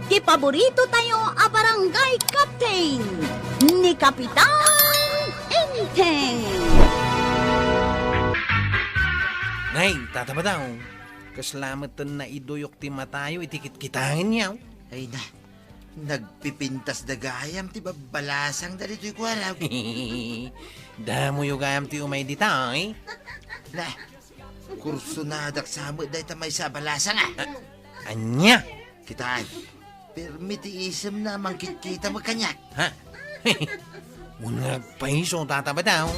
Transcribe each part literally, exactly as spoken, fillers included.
Ti paborito tayo a barangay captain, ni Kapitan Enteng. Nay, Tata Badong, kasla met ten naiduyok ti matayo iti kitkitangenyo. Ay na, nagpipintas da gayam ti babbalasang dagitoy kuarog. Damoyo gayam ti umay ditoy. Na, kursunadak sa met dayta maysa a balasang, a. A-, ania? Kitaan, permi ti isemna a mangkitkita met kaniak. Ha? Uneg pay isu, Tata Badong.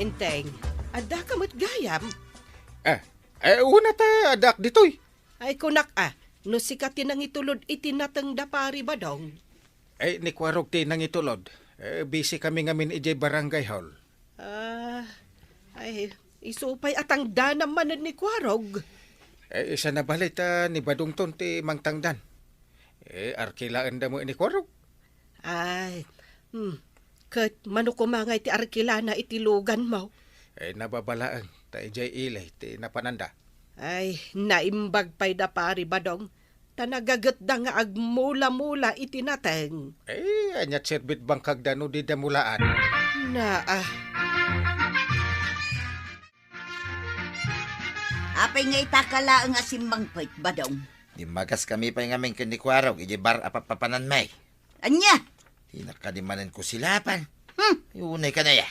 Enteng, addaka met gayam? Ah, eh, una ta addaak ditoy. Ay, kunak a, no sika ti nangitulod iti nateng da Pari Badong? Ay, ni Kuarog ti nangitulod. Eh, busy kami ngamin idiay barangay hall. Ah, ay, isu pay a tangdanam manen ni Kuarog. Eh, saan a bale ta ni Badongton ti mangtangdan. Eh, arkilaenda met ni Kuarog. Ay, hmm. Ket mano koma ngay ti arkilana iti luganmo? Eh, nababalaeng ta idiay ili ti napananda. Ay, naimbag pay da Pari Badong, ta nagagetda nga agmula-mula iti nateng. Eh, ania ti serbit bangkagda no dida mulaan? Naa. Apay nga itaka laeng a simmangpet, Badong? Dimmagas kami pay ngamin ken ni Kuarog idiay bar a papapananmi. Ania? Dinak kadi manen kusilapan. Hmm. Ay, unay ka na ya.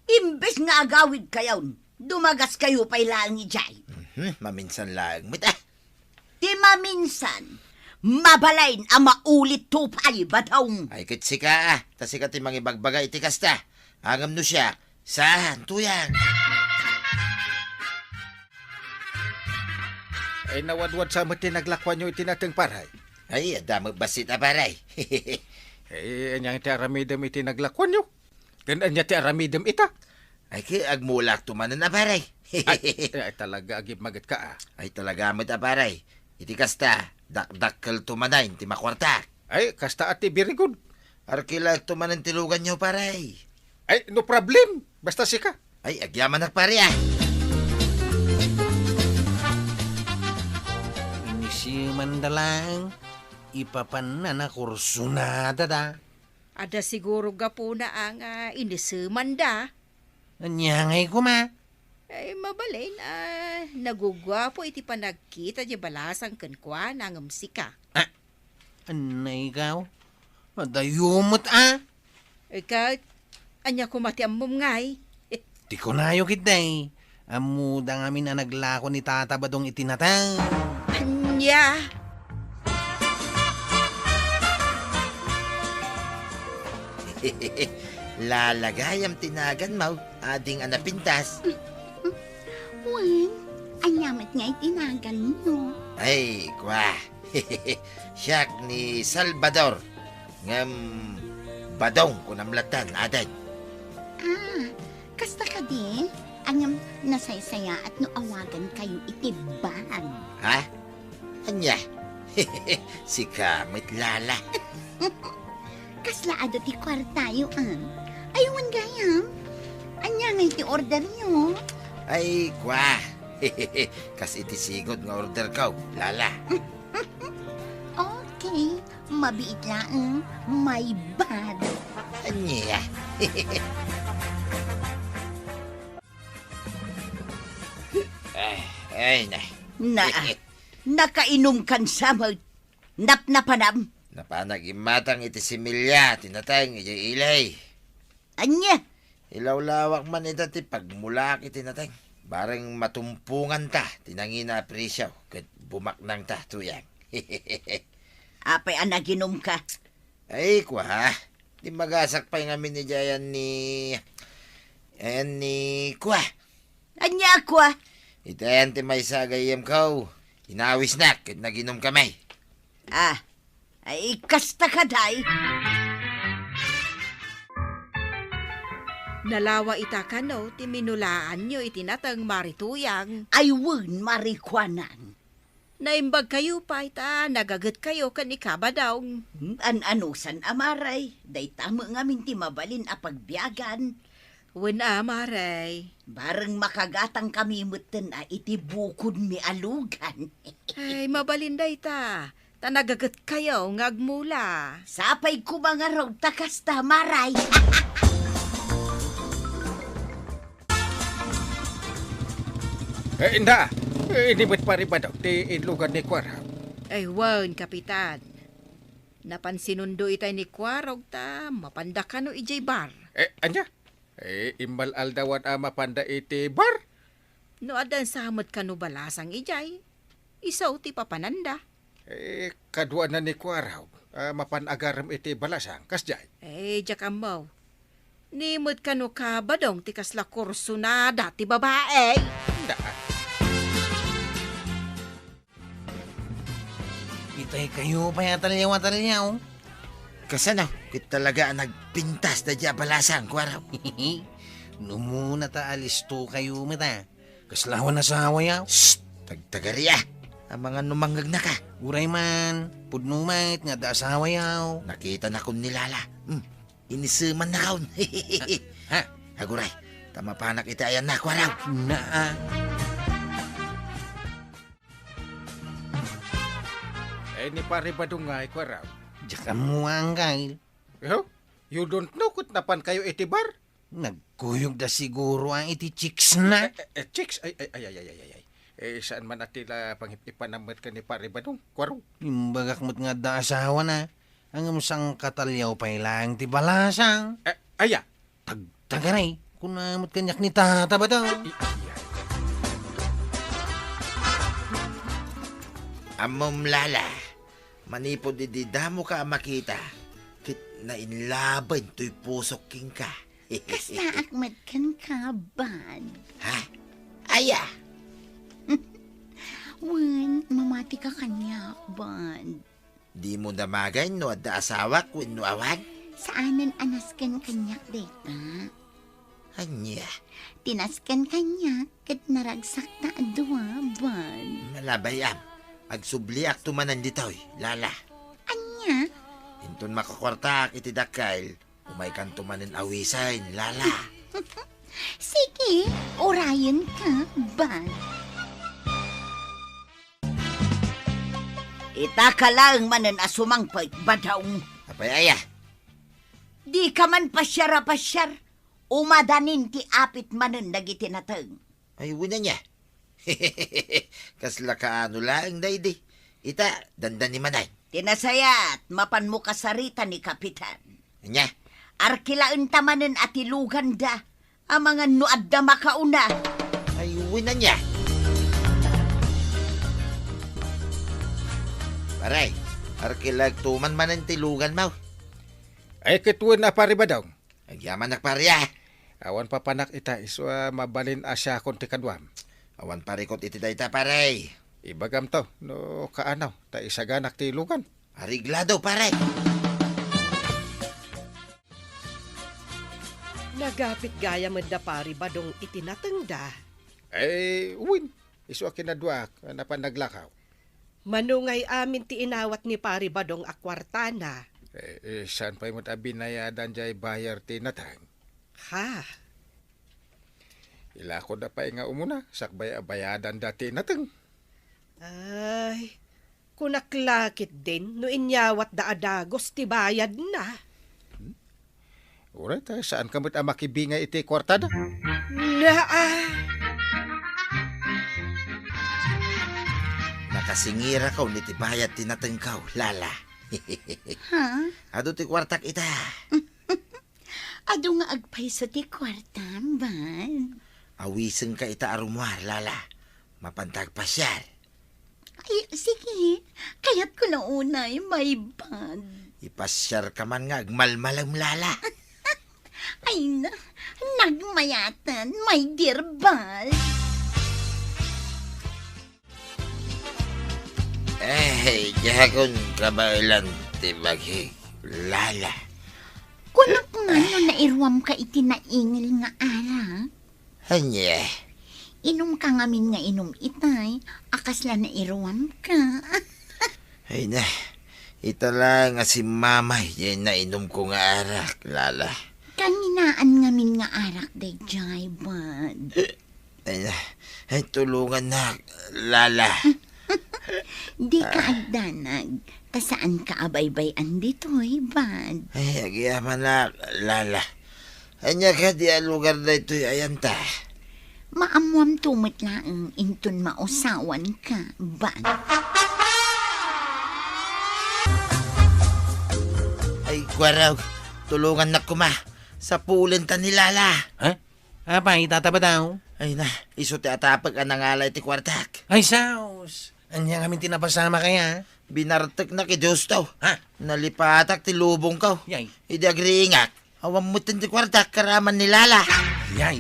Imbes nga agawid kayon, dumagas kayo pay laeng idiay. Mhm, maminsan laeng met, ah. Ti maminsan, mabalin a maulit to pay, Badong. Ay, ket sika, ah. Ta sika ti mangibagbaga iti kasta. Ngem no siak, saan, Tuyang? Ay, nawadwad sa met ti naglakuanyo iti nateng, Pari. Ay, adda met bassit a, Pari. Eh, ania ti aramidem iti naglakuanyo? Ken ania ti aramidem ita? Ay, ket agmulakto manen a, Pari. Ay, ay, talaga, agimmagetka, ah. Ay, talaga met a, Pari. Iti kasta, dakdakkelto manen ti makuartak. Ay, kasta a ti very good. Arkilaekto manen ti luganyo, Pari. Ay, no problem. Basta sika. Ay, agyamanak, Pari, ah. Inisemanda laeng, ipapanna na kursunada da. Adda siguro gapuna a nga inisemanda. Ania ngay koma? Ay, mabalin a naguguapo iti panagkita diay balasang kenkuana ngem sika. Ah, anay ikaw? Adayo met, ah. Ikaw, ania koma ti ammom ngay? Ti kunayo ketdi, ammoda ngamin a naglako ni Tata Badong iti nateng. Ania? Lala gayam ti naganmo, ading a napintas. Wen, ania met nga iti naganyo? Ay, kua. Siak ni Salvador. Ngem Badong kunam lattan, aden. Ah, kasta kadi? Ngem nasaysayaat no awagankayo iti bag. Ha? Ania? Sika met, Lala. Kasla adu ti kuartayo, ah. Ay, wen gayam. Ania ngay ti orderyo? Ay, kua. Kas iti sigud nga orderko, Lala. Okay, mabiit laeng, my bad. Ania? Ay, ay, na. Na, nakainomkan sa met. Napnapanam? Napanak immatang iti similya ti nateng idiay ili. Ania? Ilawlawak man ita ti pagmulaak iti nateng. Bareng matumponganta ti nangina a presio ket bumaknangta, Tuyang. Apay a naginumka? Ay, kua. Dimmagasak pay ngamin idiay ayan ni, ayan ni kua. Ania a kua? Iti ayan ti maysa a gayyemko. Inawisnak ket naginumkami. Ah, ay, kasta kadi? Nalawa ita kano ti minulaanyo iti nateng, Mari Tuyang? Ay wen, Mari Kuanang. Naimbagkayo pay ta nagagetkayo ken ni Kabadong. Hmm, an-anusan a, Mari, dayta met ngamin ti mabalin a pagbiagan. Wen a, Mare. Bareng makagatangkami metten a iti bukodmi a lugan. Ay, mabalin dayta. Ta nagagetkayo nga agmula. Sapay koma ngarud ta kasta, Mare. Eh, inda, eh, idi met Pare Badong ti inlugan ni Kuarog? Ay, wen, Kapitan. Napan sinundo itay ni Kuarog ta mapanda kano idiay bar. Eh, ania? Eh, immal-aldawan a mapanda iti bar? No addan sa met kano balasang idiay, isu ti papananda. Eh, kaduana ni Kuarog a mapan agarem iti balasang, kasdiay? Eh, diak ammo. Ni met kano ka Badong ti kasla kursunada ti babae. Daan. Itay kayo pay a talyaw a talyaw. Kasano? Ket talaga a nagpintas daydiay a balasang, Kuarog. Numuna ta alisto kayo met a. Kasla awan asawa yaw? Shh! Tagtagari a. Amangan no mangngegnaka. Uray man, pudno met nga adda asawa yaw. Nakitanakon ni Lala. Hmm. Inisemannakon. Ha? Aguray, ta mapanak iti ayanna, Kuarog. Naa. Eh, ni Pare Badong ngay, Kuarog? Diak ammo, Angkel. Eh, you don't know ket napan kayo iti bar? Nagkuyogda siguro a iti chicks na. Eh, eh, eh, chicks? Ay, ay, ay, ay, ay, ay, ay. Eh, saan man a ti la pangip-ipanam met ken ni Pare Badong, Kuarog? Imbagak met nga adda asawana. Ngem sangkatalyaw pay laeng ti balasang. Eh, aya? Tagtagaray, kuna met kaniak ni Tata Badong. I-, iya. Ammom, Lala, manipud idi damoka a makita, ket nainlaben toy pusok kenka. Kastaak met kenka, Bad. Ha? Aya? Wen, mamatika kaniak, Bad. Dimo damagen no adda asawak wenno awan? Saanen a nasken kaniak dayta. Ania? Ti nasken kaniak ket naragsakta a dua, Bad. Malabay-am. Agsubliakto manen ditoy, Lala. Ania? Inton makakuartaak iti dakkel, umaykanto manen awisen, Lala. Sige, urayenka, Bad. Itaka laeng manen a sumangpet, Badong. Apay aya? Dika man pasiar a pasiar. Umadanin ti apit manen dagiti nateng. Ay, wen ania? Kasla kaano laeng daydi. Ita, dandani manen. Ti nasayaat, mapanmo kasarita ni Kapitan. Ania? Arkilaenta manen a ti luganda. Amangan no adda makauna. Ay, wen ania? Pare, arkilaekto man manen ti luganmo. Ay, ket wen a, Pare Badong. Agyamanak, pare, a. Awan papanak ita, isu a mabalin a siakon ti kaduam. Awan parikut iti dayta, pare. Ibagamto, no kaano, ta isaganak ti lugan. Areglado, pare. Nagapit gayam met da Pare Badong iti natengda. Eh, wen, isu a kinaduak, napan naglakaw. Mano ngay amin ti inawat ni Pare Badong a kuartana? Eh, eh, saan pay met a binayadan jay bayar ti nateng? Ha? Ilakoda pay nga umuna, sakbay a bayadanda ti nateng. Ay, kunak la ketdin no inyawatda a dagus ti bayadna. Hmm? Uray ta, saanka met a makibingay iti kuartada? Naa! Nakasingirakon iti bayad ti natengko, Lala. Ha? Adu ti kuartak ita. Adu nga agpayso ti kuartam, Bad. Awisenka ita a rumuar, Lala. Mapanta agpasiar. Ay, sige. Kayatko la unay, my Bad. Ipasiarka man nga agmalmalem, Lala. Ay na, nagmayaten, my dear Bad. Eh, diakon kabaelan ti bagik, Lala. Kunak nga no nairuamka iti naingel nga arak? Ania? Inumka ngamin nga inum itay, a kasla nairuamka. Ay na, ita laeng a simmamay jay nainumko nga arak, Lala. Kanina Saan ngamin nga arak daydiay, bad? Ay, ay, tulungannak, Lala. Dika agdanag, ta saanka a baybay-an ditoy, bad? Ay, agyamanak, Lala. Ania kadi a lugar daytoy a ayanta? Maammoamto met laeng inton mausawanka, bad? Ay, Kuarog, tulungannak koma. Sapulenta ni Lala. Ha? Apay, Tata Badaw? Ay na, isu ti atapek a nangala iti kuartak. Ay, saos! Ania ngamin ti napasamak aya? Binarteknak idi husto. Ha? Nalipatak ti lubongko. Yay. Idi agriingak, awan met ti kuartak karaman ni Lala. Yay.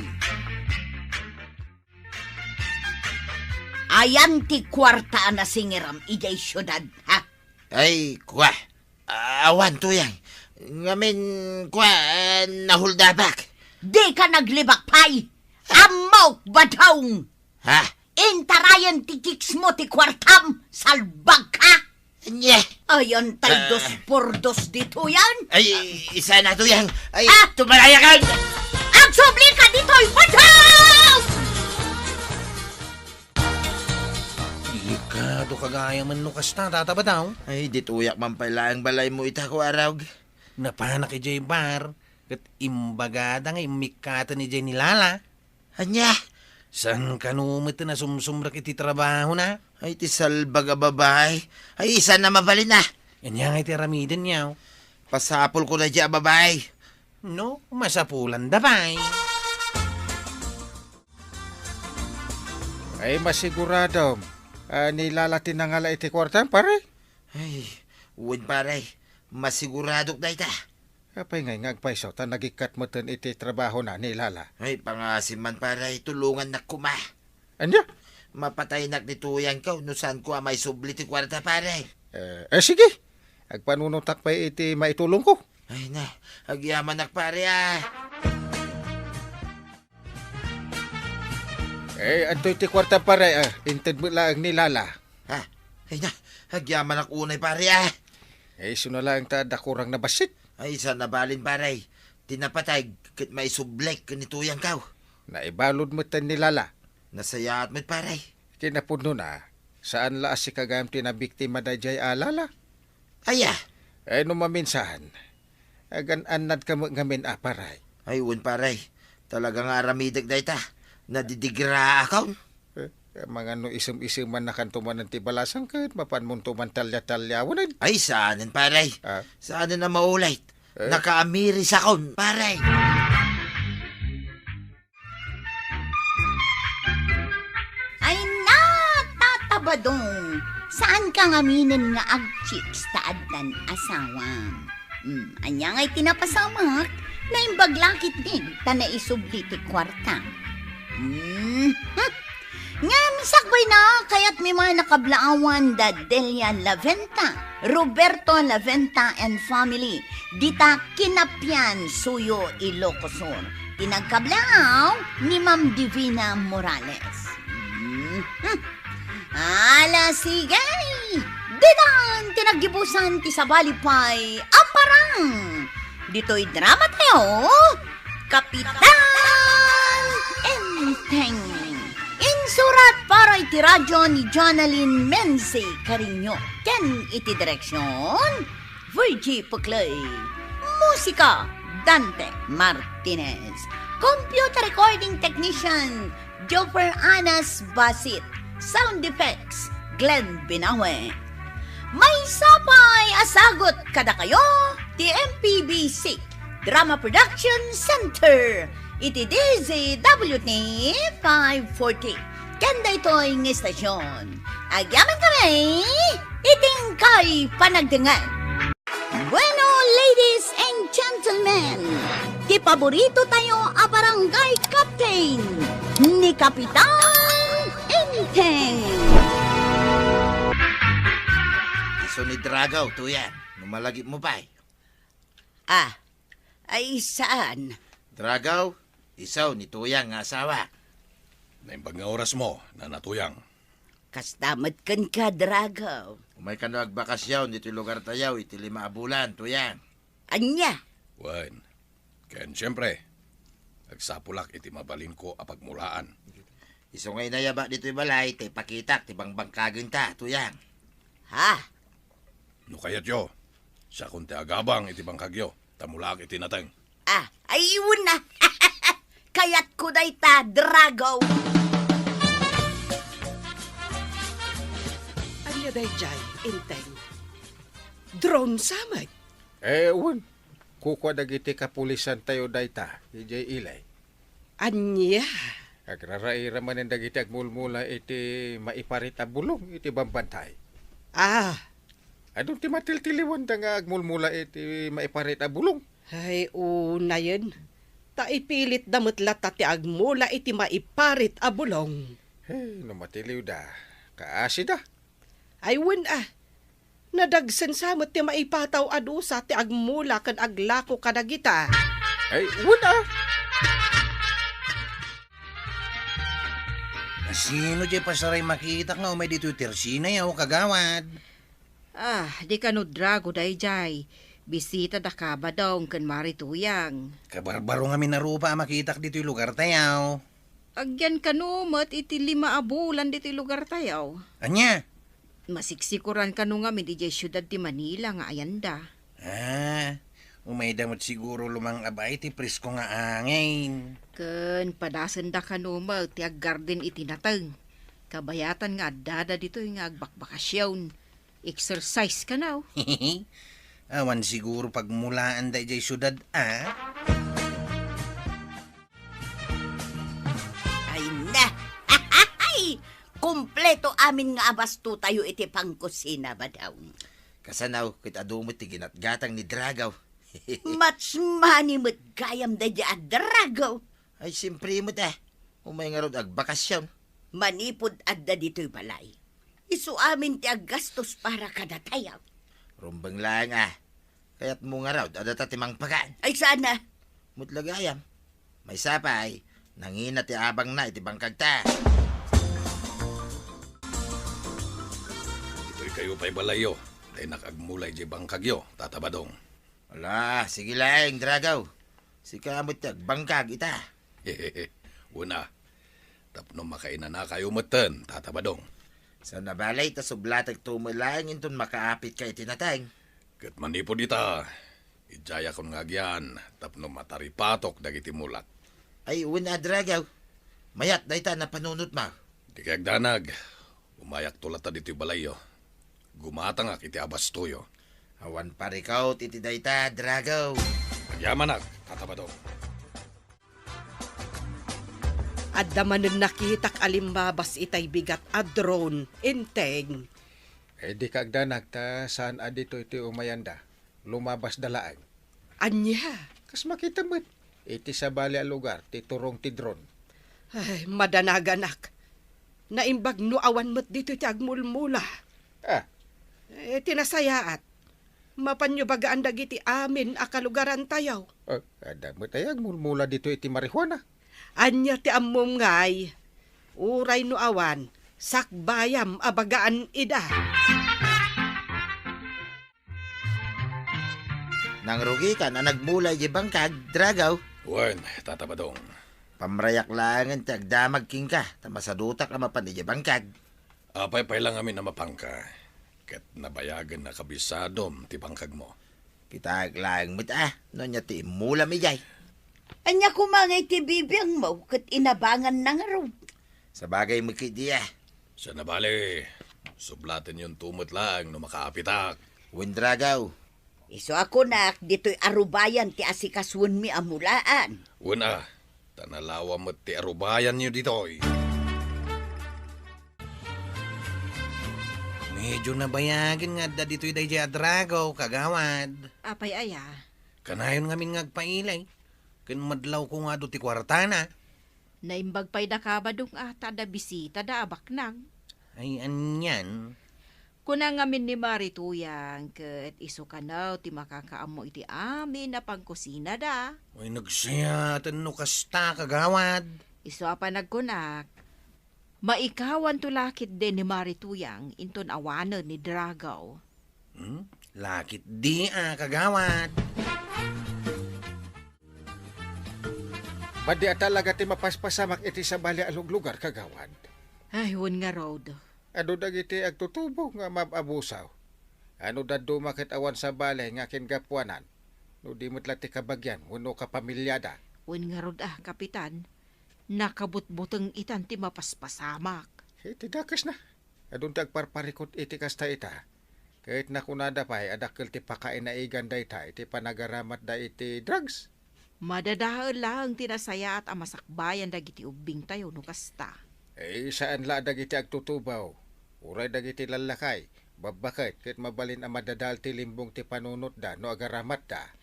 Ayan ti kuarta a nasingiram idiay siudad, ha? Ay, kua. Awan, Tuyang. Ngamin, kua, nahuldabak. Dika naglibak pay. Ammok, Badaw. Ha? Intarayen ti kiksmo ti kuartam, salbagka. Nye. Ayan tay Ah. dos por dos ditoyan. Ay, isana, Tuyang. Ay, Ah. tumalayakan. Agsublika ditoy, Badaw! Delikado ka gayam no kasta, Tata Badaw. Ay, ditoyak man pay laeng balaymo ita, Kuarog. Napanak idiay bar, ket imbagada nga immikkaten idiay ni Lala. Ania? Saan kano met a nasumsumrek iti trabahona? Ay, ti salbag a babai. Ay, isana mabalin a. Ania ngay ti aramidenyo? Pasapulko daydiay a babai. No, masapulanda pay. Ay, masiguradom a ni Lala ti nangala iti kuartam, pare? Ay, wen, pare. Masiguradok dayta. Apay ngay nga agpayso ta nagikkat metten iti trabahona ni Lala? Ay, pangasim man, pare, tulongannak koma. Ania? Mapataynak ni Tuyangko no saanko a maisubli ti kuarta, pare. Eh, eh, sige. Agpanunotak pay iti maitulongko. Ay na, agyamanak, pare, ah. Eh, adtoy ti kuarta, pare, ah. Inted met laeng ni Lala. Ha? Ay na, agyamanak unay, pare, ah. Eh, isu na laeng ta adda kurang nabassit. Ay, saan a balin, pare. Ti napatay, ket maisublek ken ni Tuyangko. Naibalud metten ni Lala. Nasayaat met, pare. Kinapudnona, saan la a sika gayam ti nabiktima daydiay a Lala? Aya? Eh, no maminsan, agan-annadka met ngamin a, pare. Ay, wen, pare. Talaga nga aramidek dayta. Nadidigraakon. Eh, mangano isem-isemannakanto manen ti balasang ket mapanmonto man talya-talyawanen. Ay, saanen, pare. Ah? Saanen a maulit. Eh? Nakaamirisakon, pare. Ay na, Tata Badong, saanka ngaminen nga agchicks ta addan asawam? Hmm, ania ngay ti napasamak? Naimbag la ketdin ta naisubli ti kuarta. Hmm, hmm. Ngem sakbay na, kayatmi man a kablaawan da Delia Laventa, Roberto Laventa and family, dita Kinapian, Suyo, Ilocos Sur. Ti nagkablaaw ni Ma'am Divina Morales. Mhm. Ala, sige! Ditan ti naggibusan ti sabali pay a parang. Ditoy drama tayo, Kapitan Enteng. Insurat para iti radyo ni Jonalyn Menzi Cariño. Ken iti direksyon, Virgie Puclay. Musika, Dante Martinez. Computer recording technician, Joffer Anas Basit. Sound effects, Glenn Binawe. Maysa pay a sagut kadakayo ti M P B C Drama Production Center iti D Z W T five forty. Ken daytoy nga istasyon, agyamankami iti inkay panagdengngeg. Bueno, ladies and gentlemen, ti paborito tayo a barangay captain, ni Kapitan Enteng. Isu ni Dragaw, Tuyang, no malagipmo pay. Ah, ay saan? Dragaw, isu ni Tuyang nga asawa. Naimbag nga orasmo, Nana Tuyang. Kasta met kenka, Dragaw. Umay kano agbakasyon ditoy lugar tayo iti lima a bulan, Tuyang. Ania? Wen, ken siempre, Agsapulak iti mabalinko a pagmulaan. Isu nga inayabak ditoy balay, ta ipakitak ti bangbangkagenta, Tuyang. Ha? No kayatyo, siakon ti agabang iti bangkagyo, ta mulaak iti nateng. Ah, ay, wen na. Kayatko dayta, Drago. Ania daydiay, Enteng? Drone sa met? Eh, wen. Kukua dagiti kapulisantayo dayta, idiay Ilay. Ania? Agraraira manen dagiti agmulmula iti maiparit a bulong iti bambantay. Ah. Adun ti matiltiliwanda nga agmulmula iti maiparit a bulong? Ay, unayen. Ta ipilitda met latta ti agmula iti maiparit a bulong. Hey, no matiliwda, kaasida. Ay, wen a. Nadagsen sa met ti maipataw a dusa ti agmula ken aglako kadagita. Ay, wen a. Sino diay pasaray makitak nga umay ditoy tersina, yaw, kagawad? Ah, di kano Drago daydiay. Bisita da Kabadong ken Mari Tuyang. Kabarbaro ngamin a rupa a makitak ditoy lugartayo. Agyan kano met iti lima a bulan ditoy lugartayo. Ania? Masiksikuran kano ngamin idiay siudad ti Manila nga ayanda. Ah, umayda met siguro lumang-ab iti presko nga angin. Ken padasenda kano met ti aggarden iti nateng. Kabayatan nga addada ditoy nga agbakbakasyon. Exercise kano. Awan siguro pagmulaanda idiay siudad, a? Ay na! Ay! Kompleto amin nga abastotayo iti pangkusina, Badong. Kasano ket adu met ti ginatgatang ni Dragaw? Much money met gayam daydiay a Dragaw. Ay, siempre met, a. Umay ngarud agbakasyon. Manipud adda ditoy balay. Isu amin ti aggastos para kadatayo. Rumbeng laeng, a. Kayatmo ngarud a data ti mangpagan? Ay, saan a? Met la gayam. Maysa pay, nangina ti abangna iti bangkagta. Ditoy kayo pay balayyo, ta innak agmula idiay bangkagyo, Tata Badong. Ala, sige laeng, Dragaw. Sika met ti agbangkag ita. Wen a, tapno makainanakayo metten, Tata Badong. Saan a bale ta sublatekto met laeng inton makaapitka iti nateng. Ket manipud ita, idiayakon nga agyan tapno mataripatok dagiti mulak. Ay, wen a, Dragaw. Mayat dayta a napanunotmo. Dikay agdanag, umayakto latta ditoy balayyo. Gumatangak iti abastoyo. Awan parikut iti dayta, Dragaw. Agyamanak, Tata Badong. Adda manen nakitak a limmabas itay bigat a drone, Enteng. Eh, dika agdanag ta saan a ditoy ti umayanda. Lumabasda laeng. Ania? Kas makitam met, iti sabali a lugar ti turong ti drone. Ay, madanaganak. Naimbag no awan met ditoy ti agmulmula. Ah. Eh, ti nasayaat, mapanyo bagaan dagiti amin a kalugarantayo. Ah, adda met aya agmulmula ditoy iti marijuana. Ania ti ammom ngay? Uray no awan, sakbayam a bagaan ida. Nangrugikan a nagmula idiay bangkag, Dragaw. Wen, Tata Badong. Pamrayak laengen ti agdamag kenka, ta masadutak a mapan idiay bangkag. Apay pay la ngamin a mapanka, ket nabayagen a kabisadom ti bangkagmo. Kitaek laeng met a, no ania ti immulam idiay. Ania koma ngay ti bibiangmo ket inabanganna ngarud? Sabagay met ketdi a. Saan a bale, sublatenyonto met laeng no makaapitak. Wen, Dragaw. Isu a kunak, ditoy arubayan ti asikasuenmi a mulaan. Wen a, ta nalawa met ti arubayanyo ditoy. Medyo nabayagen nga adda ditoy daydiay a Dragaw, kagawad. Apay aya? Kanayon ngamin nga agpailay. Ken madlawko nga adu ti kuartana. Naimbag pay da Kabadong a ta adda bisitada a baknang. Ay, anian? Kuna ngamin ni Mari Tuyang ket isu kano ti makakaammo iti amin a pangkusinada. Ay, nagsayaaten no kasta, kagawad. Isu a panagkunak, maikawanto la ketdi ni Mari Tuyang inton awanen ni Dragaw. Hmm? La ketdi a, kagawad. Madi a talaga ti mapaspasamak iti sabali a luglugar, kagawad. Ay, wen ngarud. Adu dagiti agtutubo nga maab-abusaw. Ano dadduma ket awan sabali nga kingapuanan, no di met la ti kabagian wenno kapamiliada. Wen ngarud a, Kapitan, nakabutbuteng itan ti mapaspasamak. Iti dakesna, adun ti agparparikut iti kasta ita. Ket nakunada pay a dakkel ti pakainaigan dayta iti panagaramatda iti drugs. Madadael laeng ti nasayaat a masakbayan dagiti ubbingtayo no kasta. Eh, saan la dagiti agtutubaw, uray dagiti lallakay, babbaket ket mabalin a madadael ti limbong ti panunotda no agaramatda.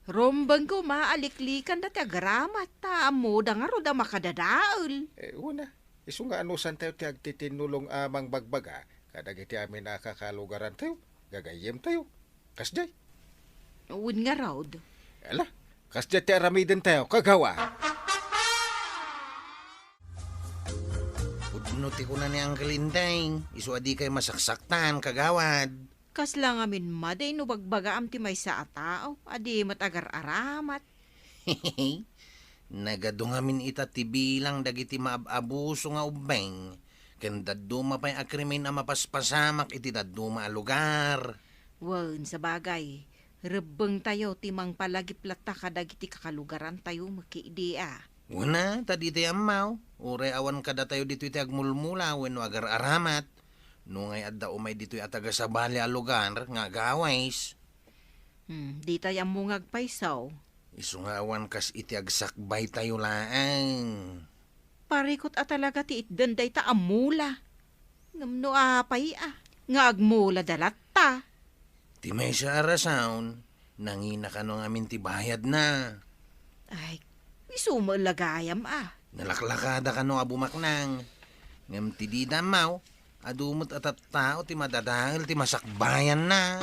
Rumbeng koma a liklikanda ti agaramat, ta ammoda ngarud a makadadael. Eh, una, isu nga anusantayo ti agtitinnulong a mangbagbaga kadagiti amin a kakalugarantayo, gagayyemtayo. Kasdiay. Wen ngarud. Ala, kasdiay ti aramidentayo, kagawa. Pudno ti kuna ni Uncle Inday, isu a dikay masaksaktan, kagawad. Kasla ngamin madi no bagbagaam ti maysa a tao a di met agar-aramat. Nagadu ngamin ita ti bilang dagiti maab-abuso nga ubbing, ken dadduma pay a krimen a mapaspasamak iti dadduma a lugar. Wen, sabagay, rebbengtayo ti mangpalagip latta kadagiti kakalugarantayo met idi a. Wen a, ta ditoy ammaw, uray awan kadatayo ditoy ti agmulmula wenno agar-aramat. No ngay adda umay ditoy a taga-sabali a lugar nga agawis. Hmm, dita ammo nga agpayso. Isu nga awan kas iti agsakbaytayo laeng. Parikut a talaga ti itden dayta a mula. Ngem no apay a, nga agmulada latta? Ti maysa a rason, nangina kano ngamin ti bayadna. Ay, isu met la gayam a. Nalaklakada kano a bumaknang. Ngem ti dida ammaw, adu met a tattao ti madadael ti masakbayanna.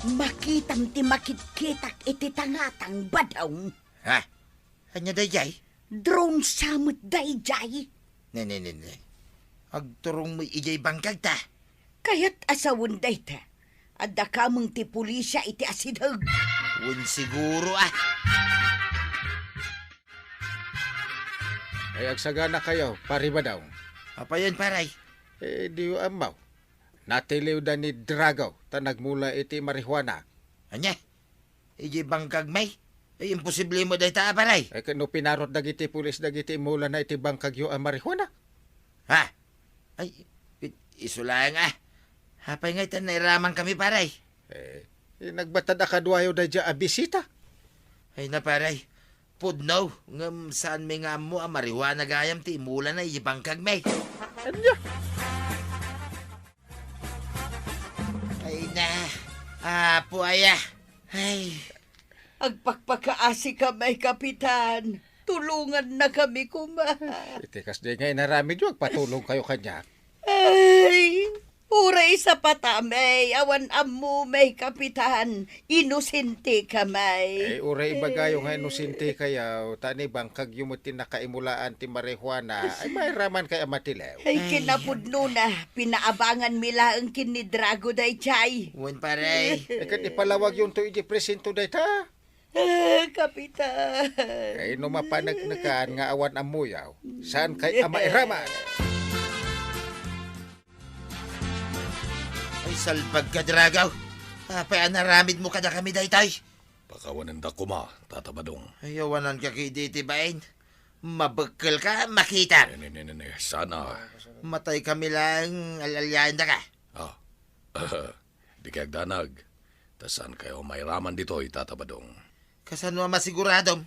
Makitam ti makitkitak iti tangatang, Badong. Ha? Ania dayjay? Drone sa met dayjay. Ne, ne, ne, ne. Agturong mo idiay bangkagta. Kayat a sawen dayta. Adda kameng ti pulisia iti asideg. Wen siguro, ah. Ay, agsaganakayo, Pare Badong. Apayen, paray? Eh, diyo ammaw. Natiliwda ni Drago, ta nagmula iti marijuana. Ania? Idiay bangkag, may? Ay, imposible mo dayta, a, paray. Ay, ket no pinarot dagiti pulis dagiti imulana iti bangkagyo a marijuana? Ha? Ay, i-, isu laeng, ah. Apay ngay ta nairaman kami, paray? Eh, eh, nagbatad a kaduayo daydiay a bisita. Ay na, paray. Pudno, ngem saan mi nga ammo a marijuana gayam ti imulana iti bangkag, may? Ania? Ay na, Apo aya. Ay. Agpakpakaasi kami, Kapitan. Tulongannakami koma. Iti kasdi nga inaramidyo, agpatulongkayo kaniak. Ay, uray sapata, may, awan ammo, may, Kapitan. Inosente ka, may. Ay, uray ibagayo nga inosente kayo, ta ni bangkagyo met ti nakaimulaan ti marijuana, ay, mairaman kay a matilew. Ay, ay, kinapudnona, pinaabangan mi laeng ken ni Drago daydiay. Wen, pare. Ay, ket ipalawagyo to iti presinto dayta. Ah, Kapitan. Ay, no mapaneknekan nga awan ammoyo, saan kay a mairaman? Ay, salbag ka, Drago. Apay a naramidmo kadakami daytoy? Pakawanendak koma, Tata Badong. Ay, awananka ketdi iti bain. Mabekkel ka, makita. Ne, ne, ne, ne, ne. Sana. Matay kami laeng al-aliaendaka. Ah. Dikay agdanag. Ta saan kayo mairaman ditoy, Tata Badong? Kasano a masiguradom?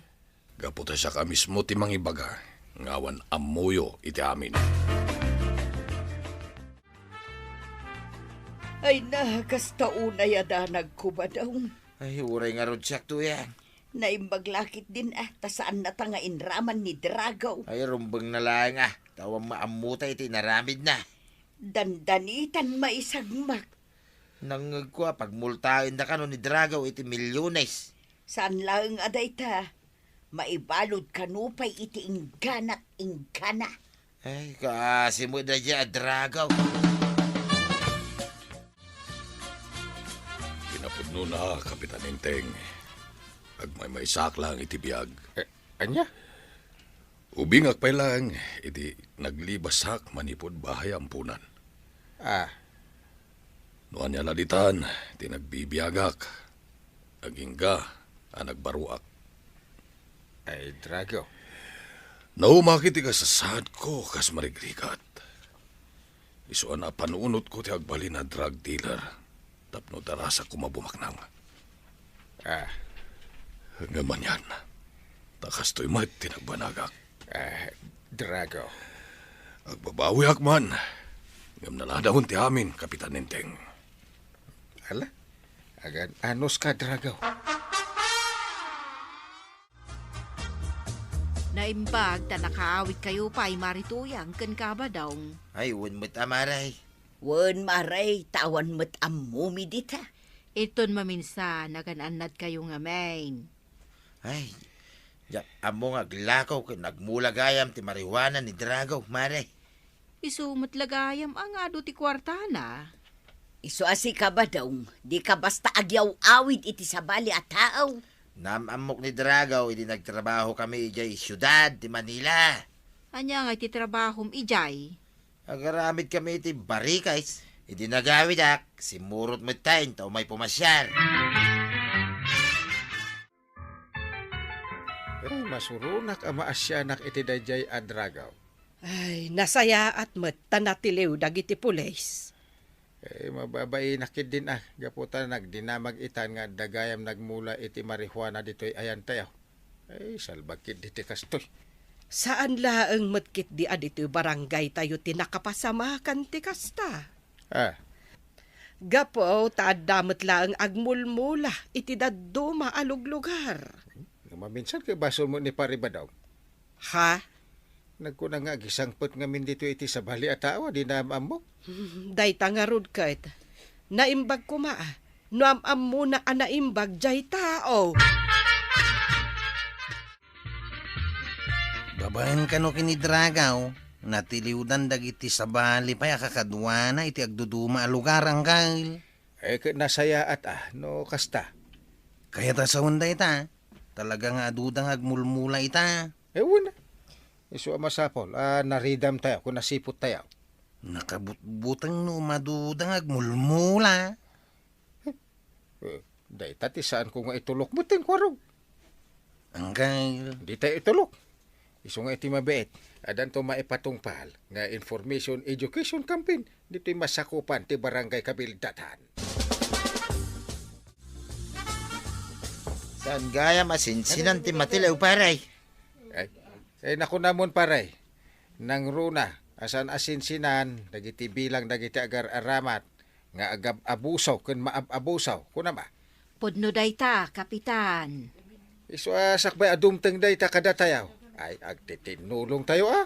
Gapu ta siak a mismo ti mangibaga nga awan ammoyo iti amin. Ay na, kasta unay a danagko, Badong. Ay, uray ngarud siak tuyan. Naimbag la ketdin, ah, ta saannata nga inraman ni Drago. Ay, rumbeng na laeng, ah, ta awan maammota iti inaramidna. Dandanitan maisagmak. Nangngegko a pagmultaenda kano ni Drago iti milyones. Saan laeng a dayta, maibalud kano pay iti ingganak inggana. Ay, kaasi met daydiay a Drago. Kinapudnona, Kapitan Enteng. Agmaymaysaak laeng iti biag. Eh, ania? Ubingak pay laeng iti naglibasak manipud bahay a amponan. Ah. No ania la ditan ti nagbibiagak, agingga a nagbaruak. Ay, Drago. Naumak iti kasasaadko kas marigrigat. Isu a napanunotko ti agbalin a drug dealer tapno darasak koma bumaknang. Ah. Ngem anian, ta kastoy met ti nagbanagak. Ah, Drago. Agbabawiak man, ngem naladawen ti amin, Kapitan Enteng. Ala? Agan-anos ka, Drago. Naimbag ta nakaawitkayo pay, Mari Tuyang ken Kabadong. Ay, wen met a, Mari. Wen, Mari, ta awan met ammomi dita. Iton maminsan, agan-annadkayo ngamin. Ay, diak ammo nga aglakaw ken nagmula gayam ti marijuana ni Drago, Mari. Isu met la gayam a nga adu ti kuartana. Isu a sika, Badong, dika basta agyaw-awid iti sabali a tao. Naam-ammok ni Dragaw idi nagtrabahokami idiay siudad ti Manila. Ania ngay ti trabahom idiay? Agaramidkami iti barikes. Idi nagawidak, simmurot metten ta umay pumasiar. Ay, masuronak a maasianak iti daydiay a Dragaw. Ay, nasayaat met ta natiliw dagiti pulis. Eh, mababainak ketdin a, gapu ta nagdinamag itan nga adda gayam nagmula iti marijuana ditoy ayantayo. Ay, salbag ketdi ti kastoy. Saan laeng met ketdi a ditoy barangaytayo ti nakapasamakan ti kasta. Ah. Gapu ta adda met laeng agmulmula iti dadduma a luglugar. Nga maminsan kay basol mo ni Pare Badong. Ha? Nagkuna nga agisangpet ngamin ditoy iti sabali a tao a di naam-ammo. Hmm, dayta ngarud ket. Naimbag koma, a. No am-ammona a naimbag jay tao. Babaen kano ken ni Dragaw, natiliwdan dagiti sabali pay a kakaduana iti agduduma a lugar, Angkel. Eh, ket nasayaat a, no kasta. Kayat a sawen dayta, talaga nga aduda nga agmulmula ita. Eh, wen. Isu a masapul a naridamtayo, ken nasiputtayo. Nakabutbuteng no umaduda nga agmulmula. Eh, dayta ti saanko nga itulok metten, Kuarog. Angkel. Dita itulok. Isu nga iti mabiit, addanto maipatungpal nga information education campaign ditoy masakupan ti barangay Kabildatan. Saan gayam a sinsinan ti matiliw, pare? Ay, ay, nakunamon, pare. Nangruna a saan a sinsinan dagiti bilang dagiti agar-aramat nga agab-abuso ken maab-abuso, kunam a. Pudno dayta, Kapitan. Isu a sakbay a dumteng dayta kadatayo. Ay, agtitinnulongtayo a.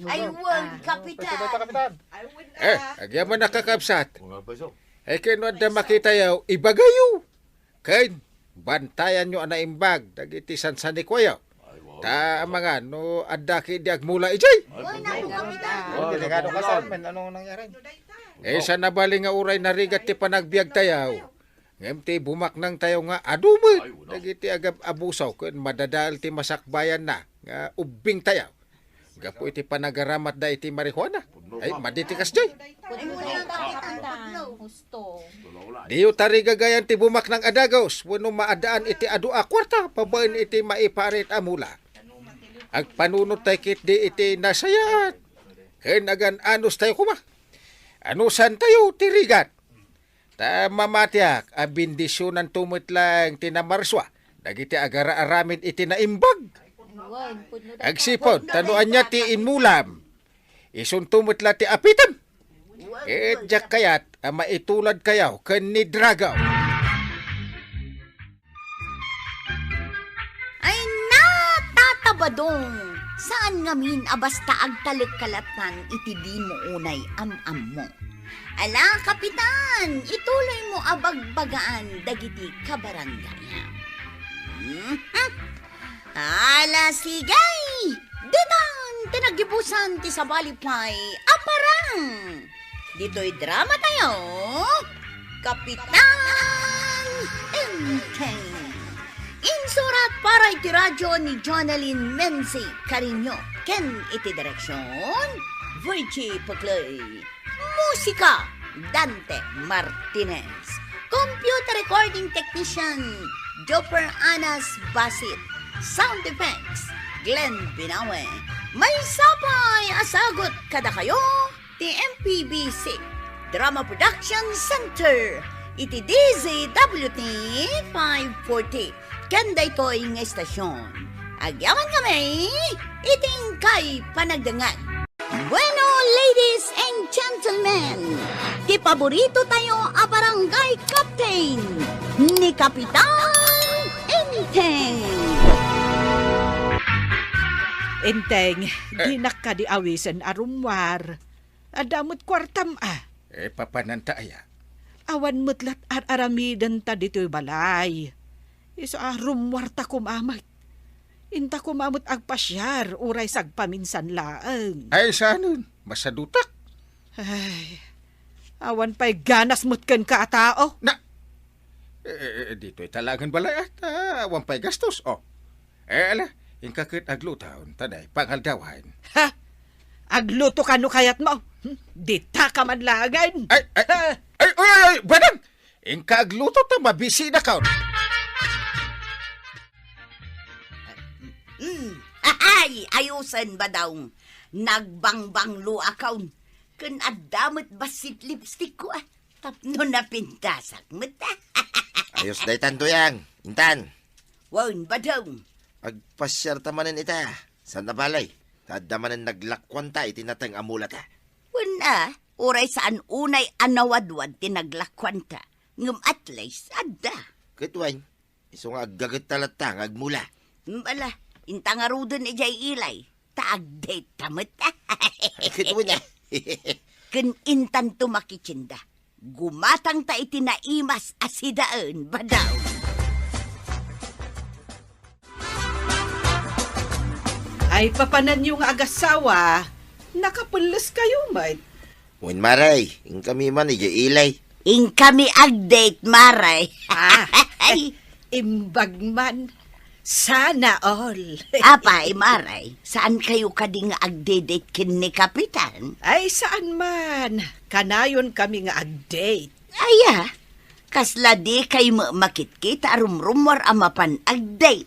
Ay, wen, Kapitan. Ay, wen, eh, ah. Agyaman a kakabsat. Ay, ken no adda makitayo, ibagayo. Ken, bantayanyo a naimbag dagiti sansanikuayo. Ta amangan no adda ketdi agmula idiay. Ay, wen, Kapitan. Delikado ka, Sir. Anong nangyari? Eh, saan a bali nga uray narigat ti panagbiagtayo. Ngem ti bumaknangtayo nga adu met dagiti agab-abuso ken madadael ti masakbayanna nga ubbingtayo. Gapu iti panagaramatda iti marijuana. Ay, madi ti kasdiay. Pudno, Kapitan. Husto. Diyo tarigagayan ti bumaknang a dagus wenno maadaan iti adu a kuarta babaen iti maiparit a mula. Agpanunottayo ketdi iti nasayaat ken agan-anostayo koma. Anusantayo ti rigat. Ta mamatiak a bendisionanto met laeng ti namarsua dagiti agar-aramid iti naimbag. Agsipud ta no ania ti inmulam, isunto met la ti apitem. Ket diak kayat a maituladkayo ken ni Dragaw. Ay, natatabadong! Saan ngamin a basta agtalek ka lattan iti dimo unay am-ammo. Ala, Kapitan, ituloy mo a bagbagaan dagiti kabarangayam. Mhm. Ala, sige! Ditan ti naggibusan ti sabali pay a parang. Ditoy drama tayo, Kapitan Enteng. Insurat para iti radio ni Jonalyn Menzi Cariño ken iti direksion, Virgie Puclay. Musika, Dante Martinez. Computer recording technician, Jopper Anas Basit. Sound effects, Glenn Binawe. Maysa pay a sagut kadakayo ti M P B C Drama Production Center iti D Z W T five forty. Ken daytoy nga estasyon, agyaman kami iti inkay panagdengngeg. Bueno, ladies and gentlemen, ti paborito tayo a barangay captain, ni Kapitan Enteng. Enteng, eh, dinak kadi awisen a rummuar. Adda met kuartam a. Eh, papananta aya? Awan met lat ar-aramidenta ditoy balay. Isu a rummuarta koma met. Inta koma met agpasiar uray sagpaminsan laeng. Ay, saanen? Masadutak. Ay, awan pay ganas met kenka a tao. Na, eh, eh, ditoy talagen balay, ah, ta awan pay gastos, oh. Eh, ala, inka ket agluto, ta nay pangaldawan. Ha? Agluto ka no kayatmo? Hmm? Dita ka man laengen. Ay, ay, ha? Ay, ay, ay, ay, Badang! Inka agluto ta mabisinakon. Hmm. Ay, ayusen, Badong. Nagbangbanglo akon. Ken adda met bassit lipstick ko, ah. Tapno napintasak met. Ayos daytan, Tuyang. Intan. Wen, Badong. Agpasiarta manen ita. Saan a balay? Ta adda manen naglakuanta iti nateng a mulata. Wen a, uray saan unay a nawadwad ti naglakuanta. Ngem at least, adda. Ket wen, isu nga aggagetta latta nga agmula. Bala, inta ngaruden idiay ilay. Ta agdate ta met. Ket wen a. Ken intanto makitenda. Gumatang ta iti naimas a sidaen, Badong. Ay, papananyo nga agassawa, nakapelles kayo met. Wen, Mare, inkami man idiay ilay. Inkami agdate, Mare. Ah. Ay. Imbag man. Sana all. Apay, Mare, saan kayo kadi nga agdedate ken ni Kapitan? Ay, saan man. Kanayon kami nga agdate. Aya, kasla di kay makitkitak a rumrummuar a mapan agdate?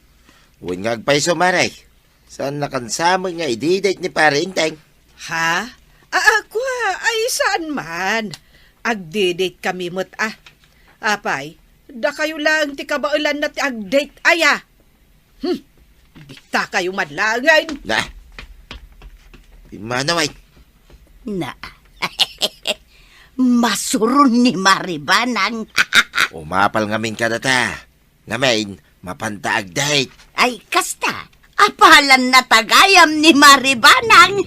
Wen nga agpayso, Mare. Saan nakansamen nga ididate ni Pare Enteng? Ha? Ah, ah, kua, ay saan man. Agdidate kami met, ah. Apay, dakayo laeng ti kabaelanna ti agdate aya. Hmm, dita kayo man laengen. Na. Pimmanaw ay. Na. Masuron ni Mare Banang. Umapal ngamin kadata. Ngamin, mapanta agdate. Ay, kasta. Apalan na tagayam ni Mare Banang.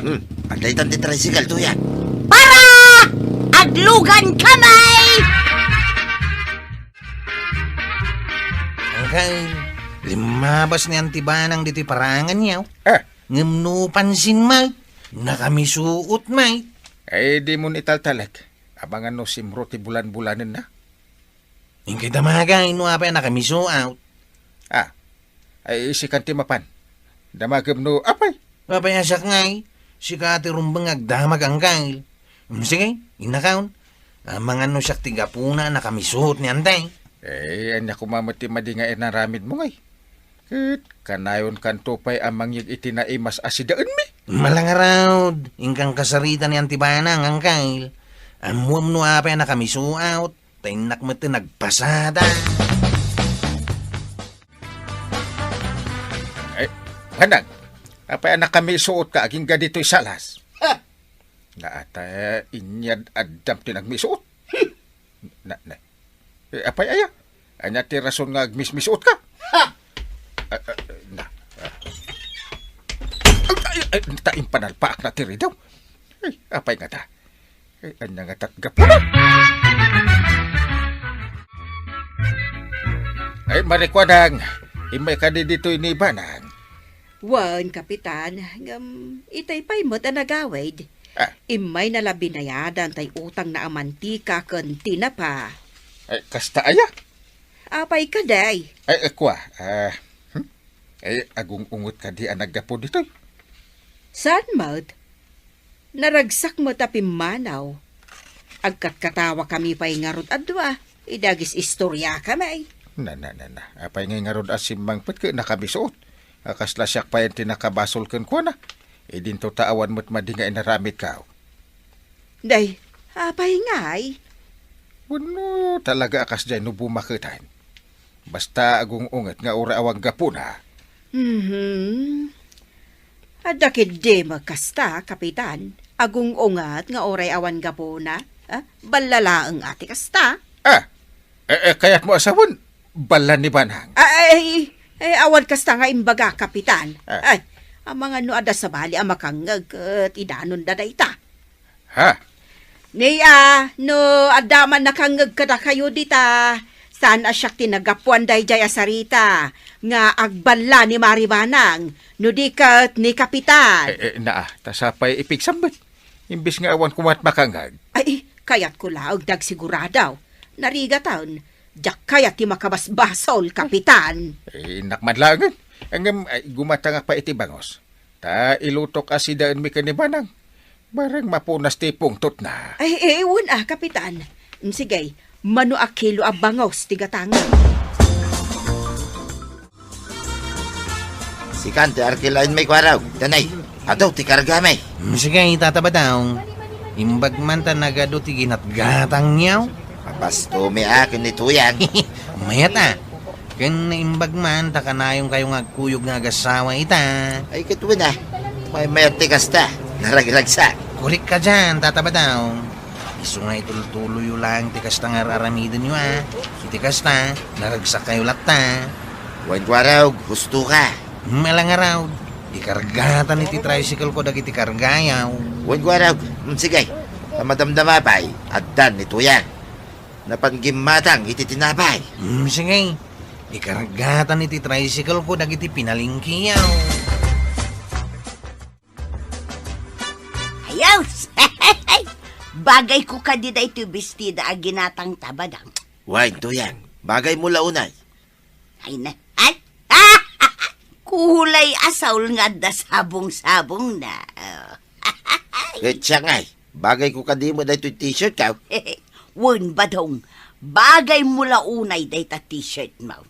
Hmm, agdaytan ti tricycle, Tuya. Para! Aglugan kami! Angkel, limmabas ni Auntie Banang ditoy parangan niya. Ah. Ngem no pansin may, nakamisuot may. Ay, di mo italtalek. Amangan no simro ti bulan-bulanen na. Inkay damagay no apay a nakamisuot. Ah, ay, isikan ti mapan. Damagem no apay. Apay a siak ngay, sika ti rumbeng nga agdamag, Angkel. Mm, sige, innakon. Amangan no siak ti gapuna a nakamisuot ni Antay. Eh, ania koma met ti madi nga inaramidmo ngay? Ket kanayonkanto pay a mangyeg iti naimas a sidaenmi. Malangarud, inkan kasarita ni Auntie Banang, Angkel. Ammuem no apay a nakamisuot, ta innak met ti nagpasada. Eh, Banang, apay a nakamisuot ka agingga ditoy salas? Ha? Naata, inyad addam ti nagmisuot. Na, na, Eh, apay aya? Ania ti rason nga agmismisuot ka? Ha! Ah, ah, na, ah. Ay, ay, ay, ta impanalpaak na ti ridaw. Ay, apay ngata? Ay, ania ngata ti gapuna? Ay, Mare Kuadang, immay kadi ditoy ni Banang. Wen, Kapitan, ngem itay pay met a nagawid. Ah. Immayna la binayadan tay utangna a mantika ken tinapa. Ay, kasta aya? Apay kadi? Ay, eh, kua, ah, hmm? Ay, agung-unget kadi a naggapu ditoy? Saan met? Naragsak met a pimmanaw. Agkatkatawakami pay ngarud a dua, idi agis-istoriakami. Na, na, na, na. Apay ngay ngarud a simmangpet ket nakabisuot? A kasla siak payen ti nakabasol kenkuana. Idinto ta awan met madi nga inaramidkaw. Day, apay ngay? Wenno talaga a kasdiay no bumaketan? Basta agung-unget nga uray awan gapuna. Mhm. Adda ketdi met kasta, Kapitan. Agung-unget nga uray awan gapuna. Ah, balla laeng a ti kasta. Ah, eh, eh, kayatmo a sawen, balla ni Banang. Ah, ay, eh, awan kasta nga imbaga, Kapitan. Ah. Ay, amangan no adda sabali a makangngeg ket idanonda dayta. Ha? Ni a, no adda man nakangngeg kadakayo dita, saan a siak ti naggapuan daydiay a sarita nga agballa ni Mari Banang, no di ket ni Kapitan. Eh, eh, naa, ta sapay ipigsambit. Imbes nga awan kumat makangngeg. Ay, kayatko laeng ti agsigurado. Narigatan, diak kayat ti makabasbasol, Kapitan. Eh, innak man laengen. Ngem, ay, gumatangak pay iti bangos. Ta ilutok a sidaenmi ken ni Banang. Bareng mapunas ti pungtotna. Ay, eh, wen a, Kapitan. Mm, sige, mano a kilo a bangos ti gatangem? Sikan ti arkilaenmi, Kuarog. Danay, adu ti kargami. Mm, sige, Tata Badong. Imbag man ta nagadu ti ginatgatangyo. Mapastomi a ken ni Tuyang. Mayat a. Ken naimbag man ta kanayonkayo nga agkuyog nga agasawa ita. Ay, ket wen a. Maymayat ti kasta. Naragragsak. Korek ka dian, Tata Badong. Isu nga itultuloyyo laeng ti kasta nga ar-aramidenyo a. Iti kasta, naragsakkayo latta. Wen, Kuarog, husto ka. Hmm, ala ngarud. Ikargatan iti tricycle ko dagiti kargayo. Wen, Kuarog. Hmm, sige. A madamdama pay, addan ni Tuyang. Napan gimmatang iti tinapay. Hmm, sige. Ikargatan iti tricycle ko dagiti pinalengkeyo. Ayos! Bagay ko kadi daytoy bestida a ginatang, Tata Badong. Wen, Tuyang, bagay mo la unay. Ay na, ay! Kulay asaul nga adda sabong-sabong na. Ket siak ngay, bagay ko kadi met daytoy t-shirt ko. Wen, Badong, bagay mo la unay dayta t-shirt mo.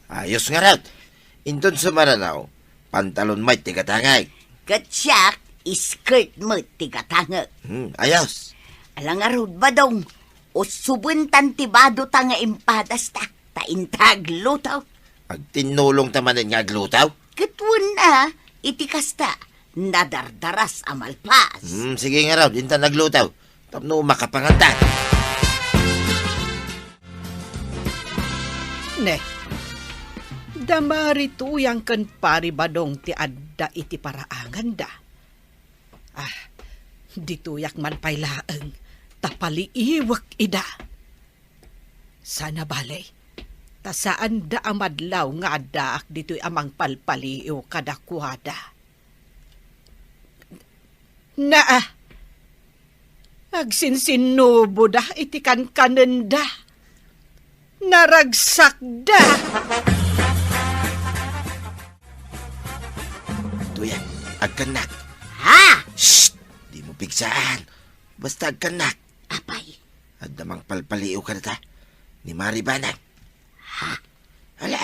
Ayos ngarud. Inton sumarano, pantalon met ti gatangek. Ket siak, skirt met ti gatangek. Hmm, ayos. Ala ngarud, Badong, usubentan ti badota nga impadasta, ta inta agluto. Agtinnulongta manen nga agluto? Ket wen a, iti kasta, nadardaras a malpas. Hmm, sige ngarud, inta agluto. Tapno makapangantan. Ne, da Mari Tuyang ken Pari Badong ti adda iti paraanganda. Ah, ditoyak man pay laeng, ta paliiwek ida. Sana bale, ta saanda a madlaw nga addaak ditoy a mangpalpaliiw kadakuada. Naa, agsinsinnuboda iti kankanenda. Naragsakda. Tuya, agkannak. Ha? Shh! Di mo pigsaan. Basta agkannak. Apay? Adda mangpalpaliiw kadata ni Mari Banang. Ha? Ala,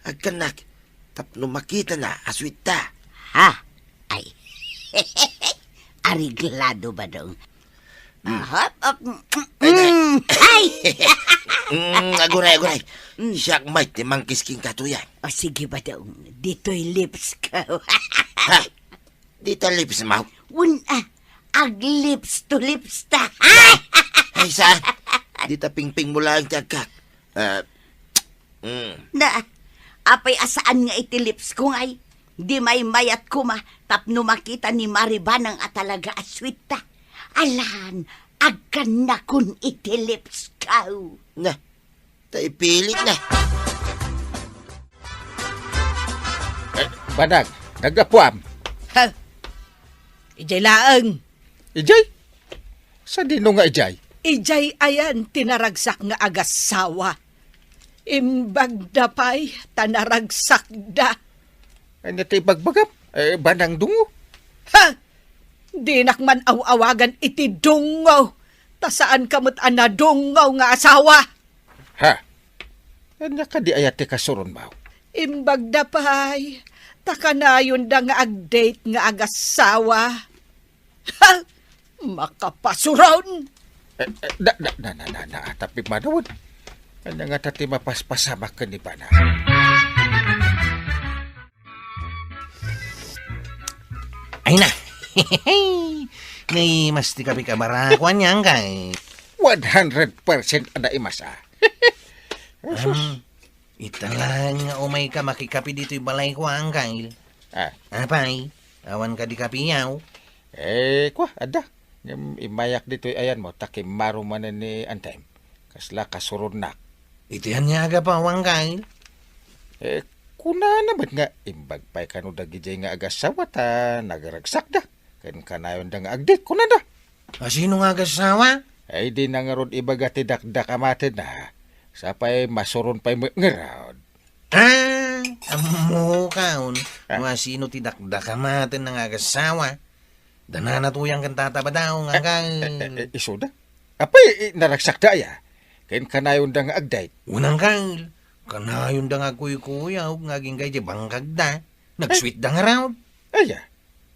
agkannak. Tapno makitana a sweet ta. Ha? Ay. Areglado, Badong. Mm. Ah, hop, hop. Ay, ay. Mm, aguray, aguray. Mm. Siak met ti mangkis kenka, Tuya. O, sige, Badong. Ditoy lips ko. Ha? Dita lips mo? Wen a, ag lips to lips ta. Ay, saan? Dita pingping mo laeng ti agkak. Ah, mm. Na, apay a saan nga iti lips ko ngay? Di maymayat koma tapno makita ni Mari Banang a talaga a sweet ta. Alan, agkannakon iti lips ko. Na, ta ipilik na. Eh, Banang, naggapuam. Ha? Idiay laeng. Idiay? Sadino nga idiay? Idiay ayan ti naragsak nga agasawa. Imbagda pay ta naragsakda. Ania ti ibagbagam? Eh, banang dungo? Ha! Dinak man aw-awagan iti dungo, ta saanka met a nadungo nga asawa. Ha? Ania kadi aya ti kasuronmo? Imbagda pay, ta kanayonda nga ag-date nga agasawa. Ha! Makapasuron! Eh, eh, da, da, da, da, da, da, tapim manawen. Ania ngata ti mapaspasamak ken ni Bana? Ay na! Nay, mas ti kape ka barakuan yan kay. One hundred percent ada imas, ah. Asus. Am, ita laeng nga umayka makikape ditoy balayko, Angkel. Ah. Apay, awan kadi kape yaw? Eh, kua, adda. Ngem immayak ditoy ayanmo, ta kimmaro manen ni Antay. Kasla kasuronnak. Iti ania a gapu, Angkel? Eh, kunana met nga, imbag pay kano dagidiay nga agasawa ta nagaragsakda. Ken kanayonda nga ag-date, kunada. A, sino nga agasawa? Ay, dina ngarud ibaga ti dakdakamatenna. Sapay masuron pay met ngarud. Ah, ammokaon. Ah. No a sino ti dakdakamatenna nga agasawa. Da nanatuyang ken Tata Badong, Angkel. Eh, eh, eh, isuda? Apay, eh, naragsakda aya? Ken kanayonda nga ag-date? Wen, Angkel. Kanayonda nga agkuykuyog nga agingga idiay bangkagda. Nag-sweetda ngarud. Aya?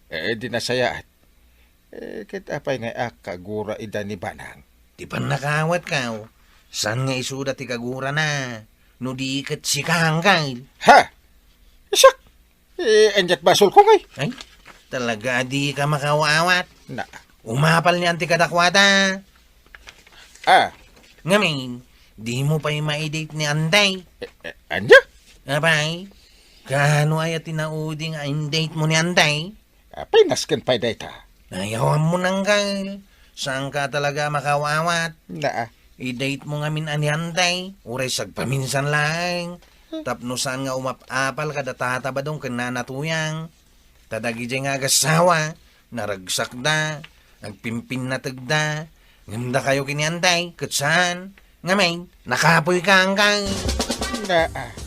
Eh, di nasayaat. Eh, ket apay nga akkagura ida ni Banang? Ti pannakaawatko, saan nga isuda ti kagurana, no di ket sika, Angkel? Ha? Siak? Eh, aniat basolko, ngay? Ay, talaga a dika makaawat. Na. Umapal ni Antay kadakuada. Ah. Ngamin, dimo pay maidate ni Antay. Eh, eh, ania? Apay, kaano aya ti naudi nga in-date mo ni Antay? Apay, nasken pay dayta. Ay, awan mo nanggal. Saanka talaga makaawat. Naa. I-date mo ngamin a ni Antay, uray sagpaminsan laeng. Hmm. Tapno saan nga umap-apal kada Tata Badong ken Nana Tuyang. Ta dagidiay nga agasawa, naragsakda, agpimpinnategda, ngem dakayo ken ni Antay, ket saan. Ngamin, nakapoyka, Angkel. Naa.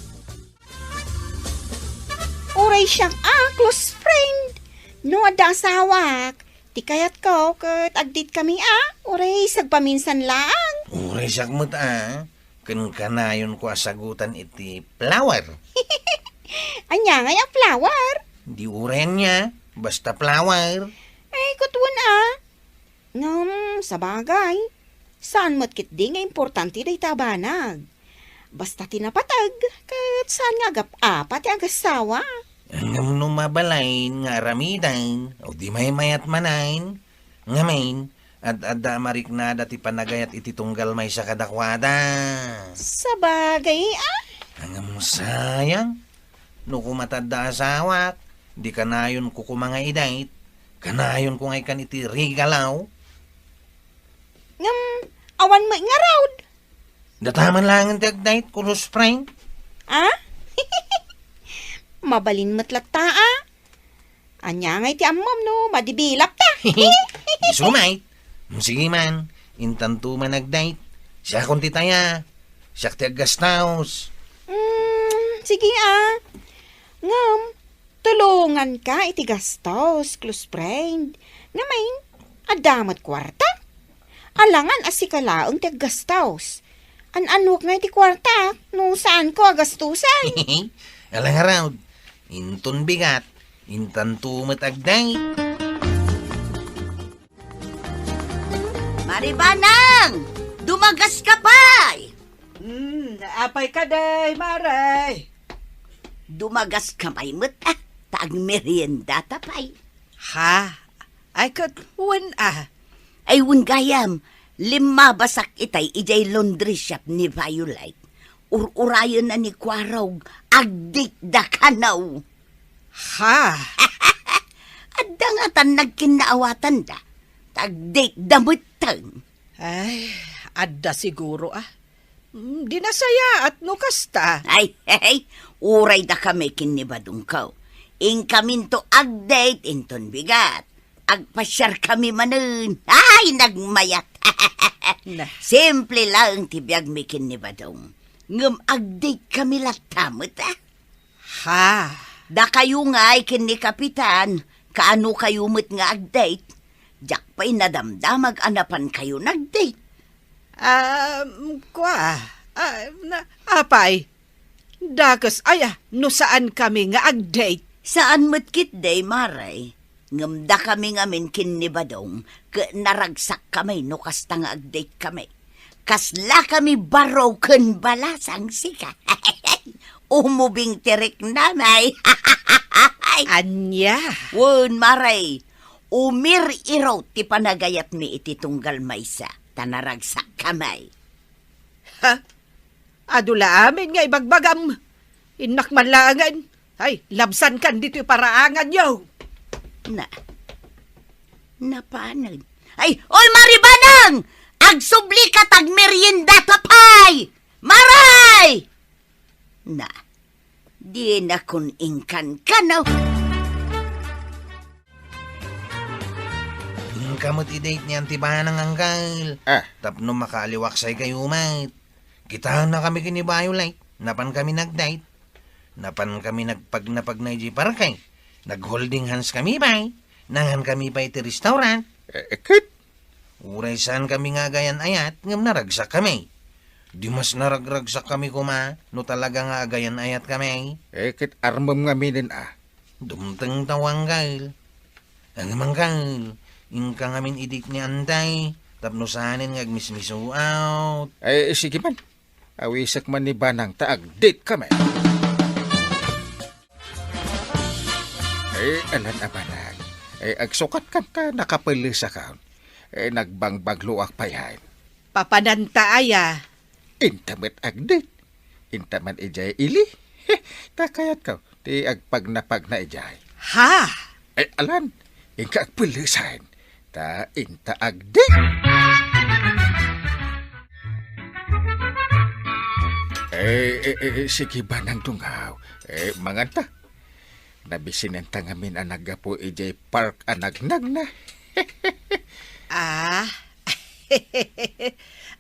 Uray siak a close friend. No adda asawak, ti kayatko ket agdate-kami a, uray sagpaminsan laeng. Uray siak met a, ken kanayonko a sagutan iti flower. Ania ngay a flower? Di uray ania, basta flower. Ay, kutwen a. Ngem, sabagay, saan met ketdi nga importante dayta a banag. Basta ti napateg, ket saan nga agap-apa ti agasawa. Ngem no mabalin nga aramiden, o di maymayat manen, ngamin, ad-adda a mariknada ti panagayat iti tunggal maysa kadakuada. Sabagay, a? Ngem sayang, no koma ta adda asawak, di kanayonko koma nga i-date, kanayonko nga ikkan iti regalo. Ngem, awan met ngarud. Dataman laengen ti ag-date, close friend. A? Mabalin met latta, a. Ania ngay ti ammom no madibilapta? Isu met. Sige man, intanto man ag-date. Siakon ti taya. Siak ti aggastos. Mm, sige a. Ngem, tulonganka iti gastos, close friend. Ngamin, adda met kuarta? Alangan a sika laeng ti aggastos. An-anok ngay ti kuarta no saanko a gastosen. Ala ngarud, inton bigat, intanto met ag-date. Maribanang! Dumagaska pay! Hmm, apay kadi, Mare? Dumagaska pay met, a, ta agmeriendata pay. Ha? Ay, ket wen a. Ay, wen gayam, limmabasak itay idiay laundry shop ni Violet. Ur-urayenna ni Kuarog, ag-date da kano. Ha? Adda ngatan nagkinnaawatanda, ta ag-date da metten. Ay, adda siguro, a. Mm, di nasayaat no kasta. Ay, hey, uray dakami ken ni Badongko. Inkaminto ag-date inton bigat. Agpasiarkami manen. Ay, nagmayat. Na. Simple laeng ti biagmi ken ni Badong. Ngem ag-date kami latta met, a? Ha? Dakayo ngay ken ni Kapitan, kaano kayo met nga ag-date? Diak pay nadamdamag a napan kayo nag-date. Um, kua, ah, na, apay, dakes aya no saan kami nga ag-date? Saan met ketdi, Mare. Ngem dakami ngamin ken ni Badong, ket naragsak kami no kasta nga ag-date kami. Kasla kami baro ken balasang sika. Umubing ti riknami. Ania? Wen, Mare, umir-iro ti panagayatmi iti tunggal maysa, ta naragsak kami. Ha? Adu la amin nga ibagbagam. Innak man laengen. Ay, labsankan ditoy paraanganyo. Na, napanen. Ay, oy, Mare Banang! Agsubli ka ta agmerienda ta pay! Mare! Na, dinakon inkankanaw. Inka met i-date ni Auntie Banang, Uncle. Ah. Tapno makaaliwaksay kayo met. Kitaenna kami ken ni Violet. Napan kami nag-date. Napan kami nagpagnapagna idiay parke. Nag-holding hands kami pay. Nangan kami pay iti restaurant. Eh, eh, ket? Uray saan kami nga agayan-ayat, ngem naragsak kami. Di mas naragragsak kami koma, no talaga nga agayan-ayat kami. Eh, ket armem ngaminen a. Dumteng ta, Uncle. Ngem, Uncle, inka ngamin i-date ni Auntie, tapno saanen nga agmismisuot. Ay, sige man. Awisek man ni Banang ta ag-date kami. Ay, alan a Banang. Ay, agsukat kan ta nakapelesakon. Ay, nagbangbangloak pay. Papananta aya? Inta met ag-date. Inta man idiay ili. Ta kayatko ti agpagnapagna idiay. Ha? Ay, alan, inka agpelesen. Ta inta ag-date. Eh, eh, eh, sige, Banang Dungaw. Eh, manganta. Nabisinenta ngamin a naggapu idiay park a nagnagna. Ah.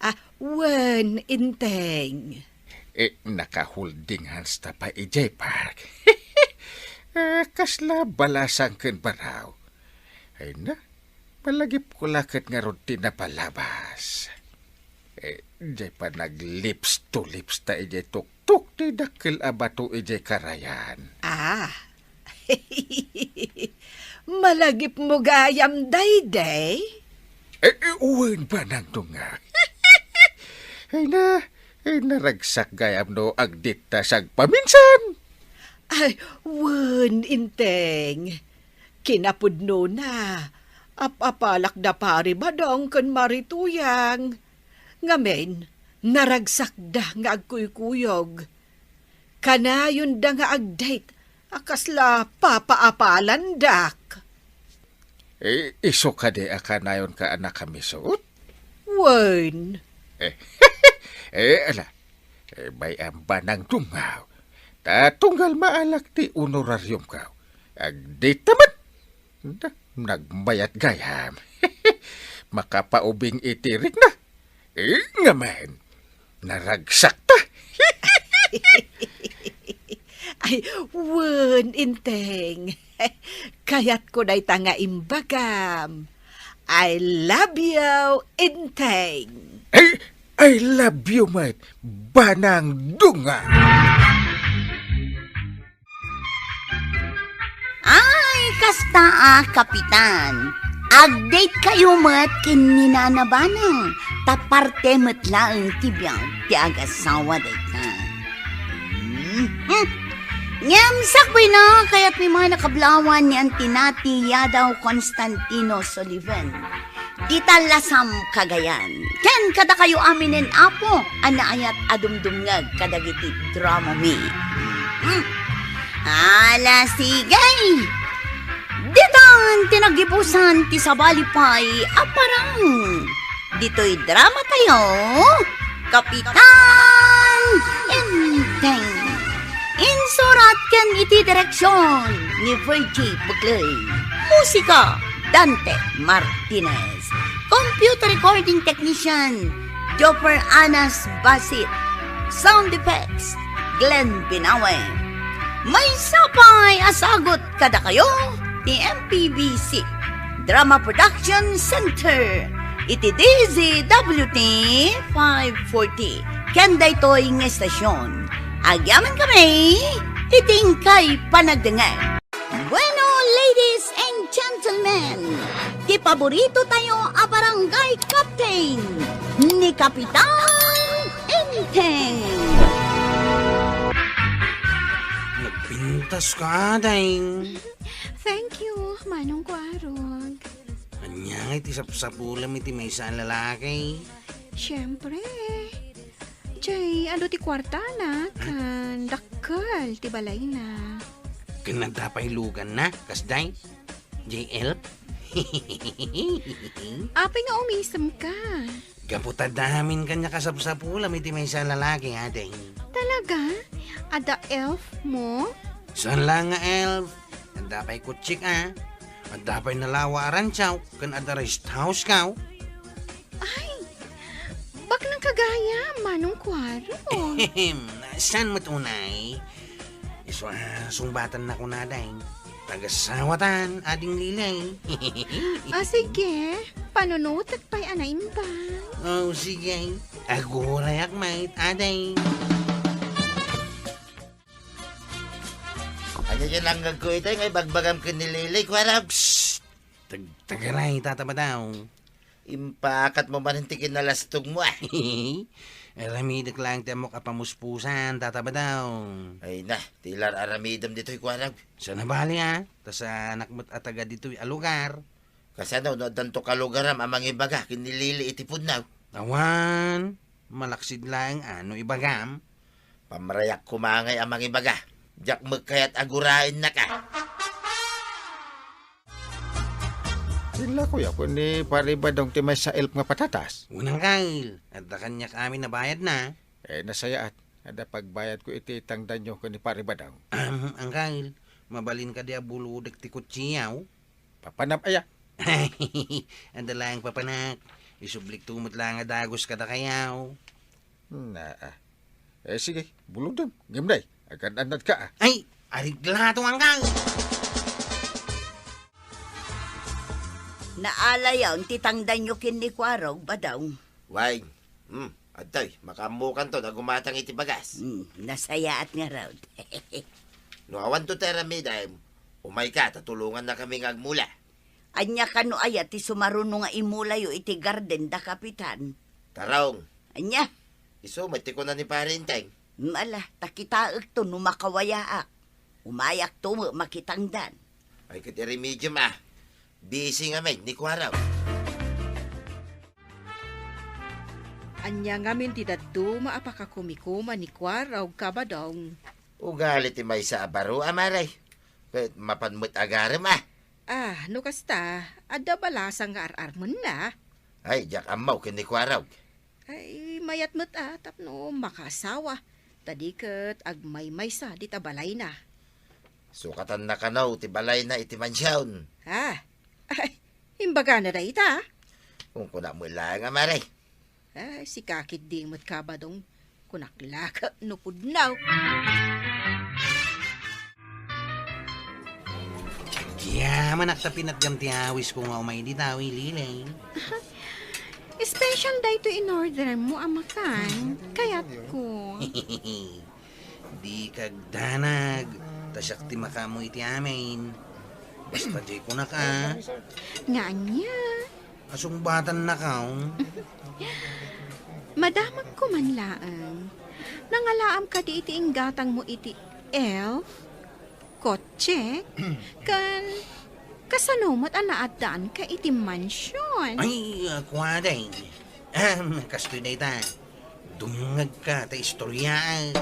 Ah, wen, Inteng. Eh, naka-holding hands ta pay idiay park. Ah, kasla balasang ken baro. Ay na, malagipko la ket ngarud ti napalabas. Eh, diay pay nag-lips to lips ta idiay tuktok ti dakkel a bato idiay karayan. Ah. Malagipmo gayam daydi? Eh, eh, wen, Banang Dungaw. Ay na, ay naragsak gayam no ag-date ta sagpaminsan. Ay, wen, Inteng. Kinapudnona, ap-apalak da Pari Badong ken Mari Tuyang. Ngamin, naragsakda nga agkuykuyog. Kanayonda nga ag-date a kasla papaapalandak. Eh, isu kadi a kanayonka a nakamisuot? Wen. Eh, eh, ala. Eh, bay-am, Banang Dungaw. Ta tunggal maalak ti honorariumko. Ag-date ta met. Da, nagmayat gayam. Makapaubing iti rikna. Eh, ngamin, naragsakta. Ay, wen, Inteng. Kayatko dayta nga imbagam. I love you, Inteng. Ay, I love you met, Banang Dungaw. Ay, kasta a, Kapitan. Ag-date kayo met ken ni Nana Banang, ta parte met laeng ti biag ti agasawa dayta. Mhm. Ngem sakbay na, kayatmi man a kablawan ni Auntie Nati Yadaw Constantino Sullivan. Ti tallasam Cagayan. Ken kadakayo aminen, Apo, a naayat a dumdumngeg kadagiti drama mi. Hmm. Ala, sige! Ditan ti naggibusan ti sabali pay a parang. Ditoy drama tayo, Kapitan Enteng. Insurat ken iti direksyon ni Virgie Buclay. Musika, Dante Martinez. Computer recording technician, Jopper Anas Basit. Sound effects, Glenn Binawe. Maysa pay a sagut kadakayo ti M P B C Drama Production Center iti D Z W T five forty. Ken daytoy nga estasyon, agyamankami iti inkay panagdengngeg. Bueno, ladies and gentlemen, ti paborito tayo a barangay captain, ni Kapitan Enteng. Nagpintas ka, Deng. Thank you, Manong Kuarog. Ania nga iti sapsapulam iti maysa a lalaki? Siyempre. Jay, adu ti kuartana, ken dakkel ti balayna. Ken adda pay luganna, kasdiay? Jay Elf? Apay nga umisem ka? Gapu ta damin kaniak a sapsapulam iti maysa a lalaki, ate. Talaga? Adda elf mo? Saan lang nga elf? Adda pay kutsik, a. Adda pay nalawa a rancho, ken adda rest house ka. Ay, baklang kagayam, Manong Kuarog. Ahem, saan met unay? Isu a sungbatannako na, Deng. Tagasawatan, Ading Lilay. Ah, sige. Panunutek pay a naimbag. Oh, sige. Agurayak met, Ading. Ania diay langngegko itay nga ibagbagam ken ni Lilay, Kuarog? Psst! Tag-, tagaray, Tata Badaw. Impakatmo manen ti kinalastogmo, a. Aramidek laeng ti ammok a pamuspusan, Tata Badaw. Ay na, ti lar-aramidem ditoy, Kuarog. Saan a bali, a. Ta saanak met a taga ditoy a lugar. Kasano no addanto kalugaram a mangibaga ken ni Lili iti pudno? Awan, malaksid laeng a no ibagam. Pamrayak koma ngay a mangibaga. Diak met kayat a guraennak, a. Illakoyak ken ni Pari Badong ti maysa elf nga patatas. Wen, Angkel, adda kaniak amin a bayadna. Eh, nasayaat. Adda pagbayadko iti tangdanyo ken ni Pari Badong. Ahem, Angkel, mabalin kadi a bulodek ti kutsiaw? Papanam aya? Adda laeng papanak. Isublikto met laeng a dagus kadakayo. Naa. Eh, sige, bulodem. Ngem nay, agan-annadka, a. Ay, areglato, Angkel. Naalayan ti tangdanyo ken ni Kuarog, Badaw. Wen. Hmm, adtoy, makaammokanto a gumatang iti bagas. Hmm, nasayaat ngarud. No awanto ti aramidem, umayka ta tulongannakami nga agmula. Ania kano aya ti sumaruno nga imulayo iti garden da Kapitan? Tarong. Ania? Isu met ti kuna ni Pari Enteng. Ala, ta kitaekto no makawayaak. Umayakto met makitangdan. Ay, ket iremediom, a. Busy ngamin ni Kuarog. Ania ngamin ti dadduma a pakakumikuma ni Kuarog, Kabadong? Ugali ti maysa a baro, a, Mare. Ket mapan met agarem, a. Ah, no kasta, adda balasang nga ar-armenna. Ay, diak ammo ken ni Kuarog. Ay, mayat met, a, tapno makaasawa, ta di ket agmaymaysa dita balayna. Sukatanna kano ti balayna iti mansion. Ah, ay, imbagana dayta? Kunkunak met laeng a, Mare. Ay, sika ketdi met, Kabadong. Kunak la ket no pudno. Agyamanak ta pinatgam ti awisko nga umay dita, wi, Lileng. Special daytoy in-order mo a makan. Kayatko. Dika agdanag, ta siak ti makaammo iti amin. Basta diay kunak, a. Nga ania? Asungbatannakaw. Madamagko man laeng. Nangalaam kadi iti inggatangmo iti elf, kotse, ken kasano met a naaddaanka iti mansion? Ay, a, kuaday. Ahem, kastoy dayta. Dumngegka ta istoryaak.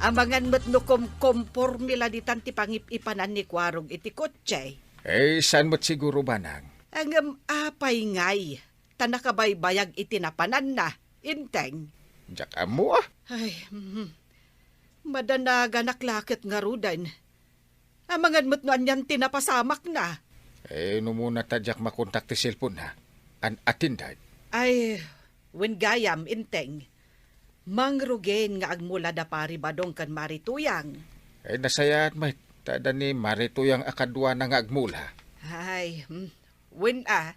Amangan met no komkomporme la ditan ti pangip-ipanan ni Kuarog iti kotse. Eh, saan met siguro, Banang? Ngem apay ngay, ta nakabaybayag iti napananna, Enteng? Diak ammo, a. Ay, mhm. Madanaganak la ket ngaruden. Amangan met no anian ti napasamakna. Eh, no muna ta diak makontak ti cellphone-na. An-attended. Ay, Wen gayam, Enteng, mangrugin nga agmula da Pari Badong ken Mari Tuyang. Ay, nasayaat met, ta adda ni Mari Tuyang a kaduana nga agmula. Ay, hmm. Wen a,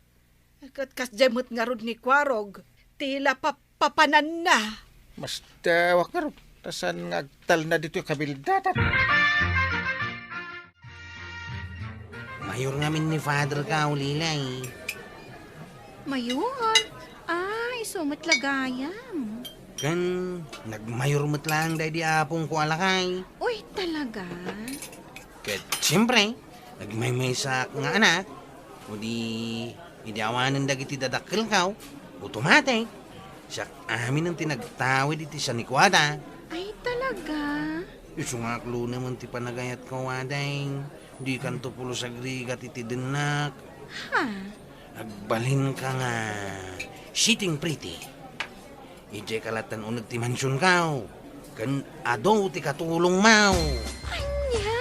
ket kasdiay met ngarud ni Kuarog, ti la pap-, papananna. Mastawak ngarud, ta saan nga agtalna ditoy kabildatan. Mayor ngamin ni Father Kao, Lilay. Mayor? Ah, isu met la gayam. Ken nagmayor met laeng daydi apongko a lakay. Uy, talaga? Ket, siempre, nagmaymaysaak nga anak, o di, idi awanen dagiti dadakkelko, automatic, siak aminen ti nagtawid iti sanikuada. Ay, talaga? Isu nga aklonen ti panagayatko, Wadeng. Dikanto pulos agrigat iti dennak. Ha? Agbalinka nga sitting pretty. Idiay kalatan uneg ti mansionko, ken adu ti katulongmo. Ania?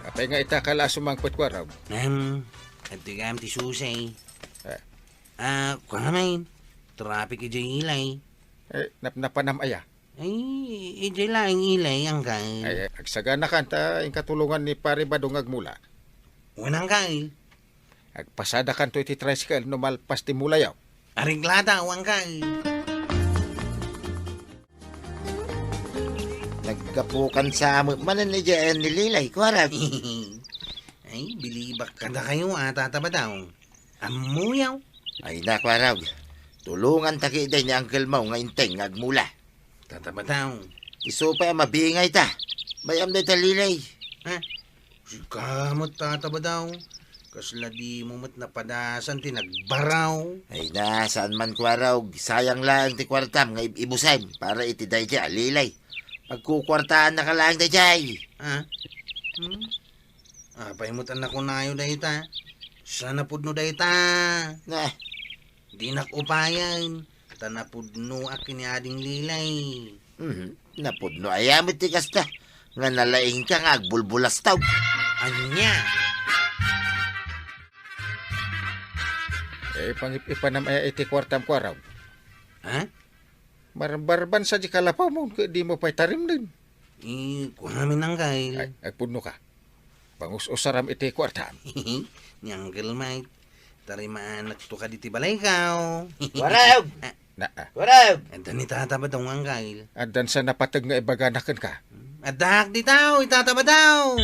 Apay nga ita ka la a sumangpet, Kuarog? Ngem, adtoy gayam ti susi. Eh. Ah, kuana ngamin, traffic idiay Ilay. Eh, napnapanam aya? Ay, idiay laeng Ilay, Angkel. Ay, agsaganakan ta inka tulongan ni Pare Badong nga agmula. Wen, Angkel. Agpasadakanto iti tricycle no malpas ti mulayo. Areglada, Angkel. Naggapukan sa met manen idiay ni Lilay, Kuarog. Ay, bilibak kadakayo, a, Tata Badong. Ammoyo? Ay, na, Kuarog. Tulonganta ketdi ni Angkelmo nga Enteng nga agmula. Tata Badong. Isu pay a mabingayta. Bay-am dayta, Lilay. Ha? Sika met, Tata Badong. Kasla dimo met napadasan ti nagbaraw. Ay na, saan man, Kuarog. Sayang laeng ti kuartam nga ib-ibusen para iti daydiay a Lilay. Pagkukuartaannaka laeng daydiay. Ha? Hmm? Apay met a nakunayo dayta? Sa napudno dayta? Nah. Dinak upayen, ta napudnoak ken ni Ading Lilay. Mhm. Napudno aya met ti kasta, nga nalaingka nga agbulbulastog. Ania? Eh, pangip-ipanam aya iti kuartam, Kuarog? Ha? Marbarban sa di kalapawmo, ket dimo pay tarimnen. Eh, kunamin, Angkel. Ay, agpudnoka. Pangus-usaram iti kuartam. Ni Angkel Mike, tarimaanakto kadi ti balayko. Kuarog! Ah. Na, ah. Kuarog! Adda ni Tata Badong, Angkel. Addan sa napateg nga ibagana kenka. Addaak ditoy, Tata Badong!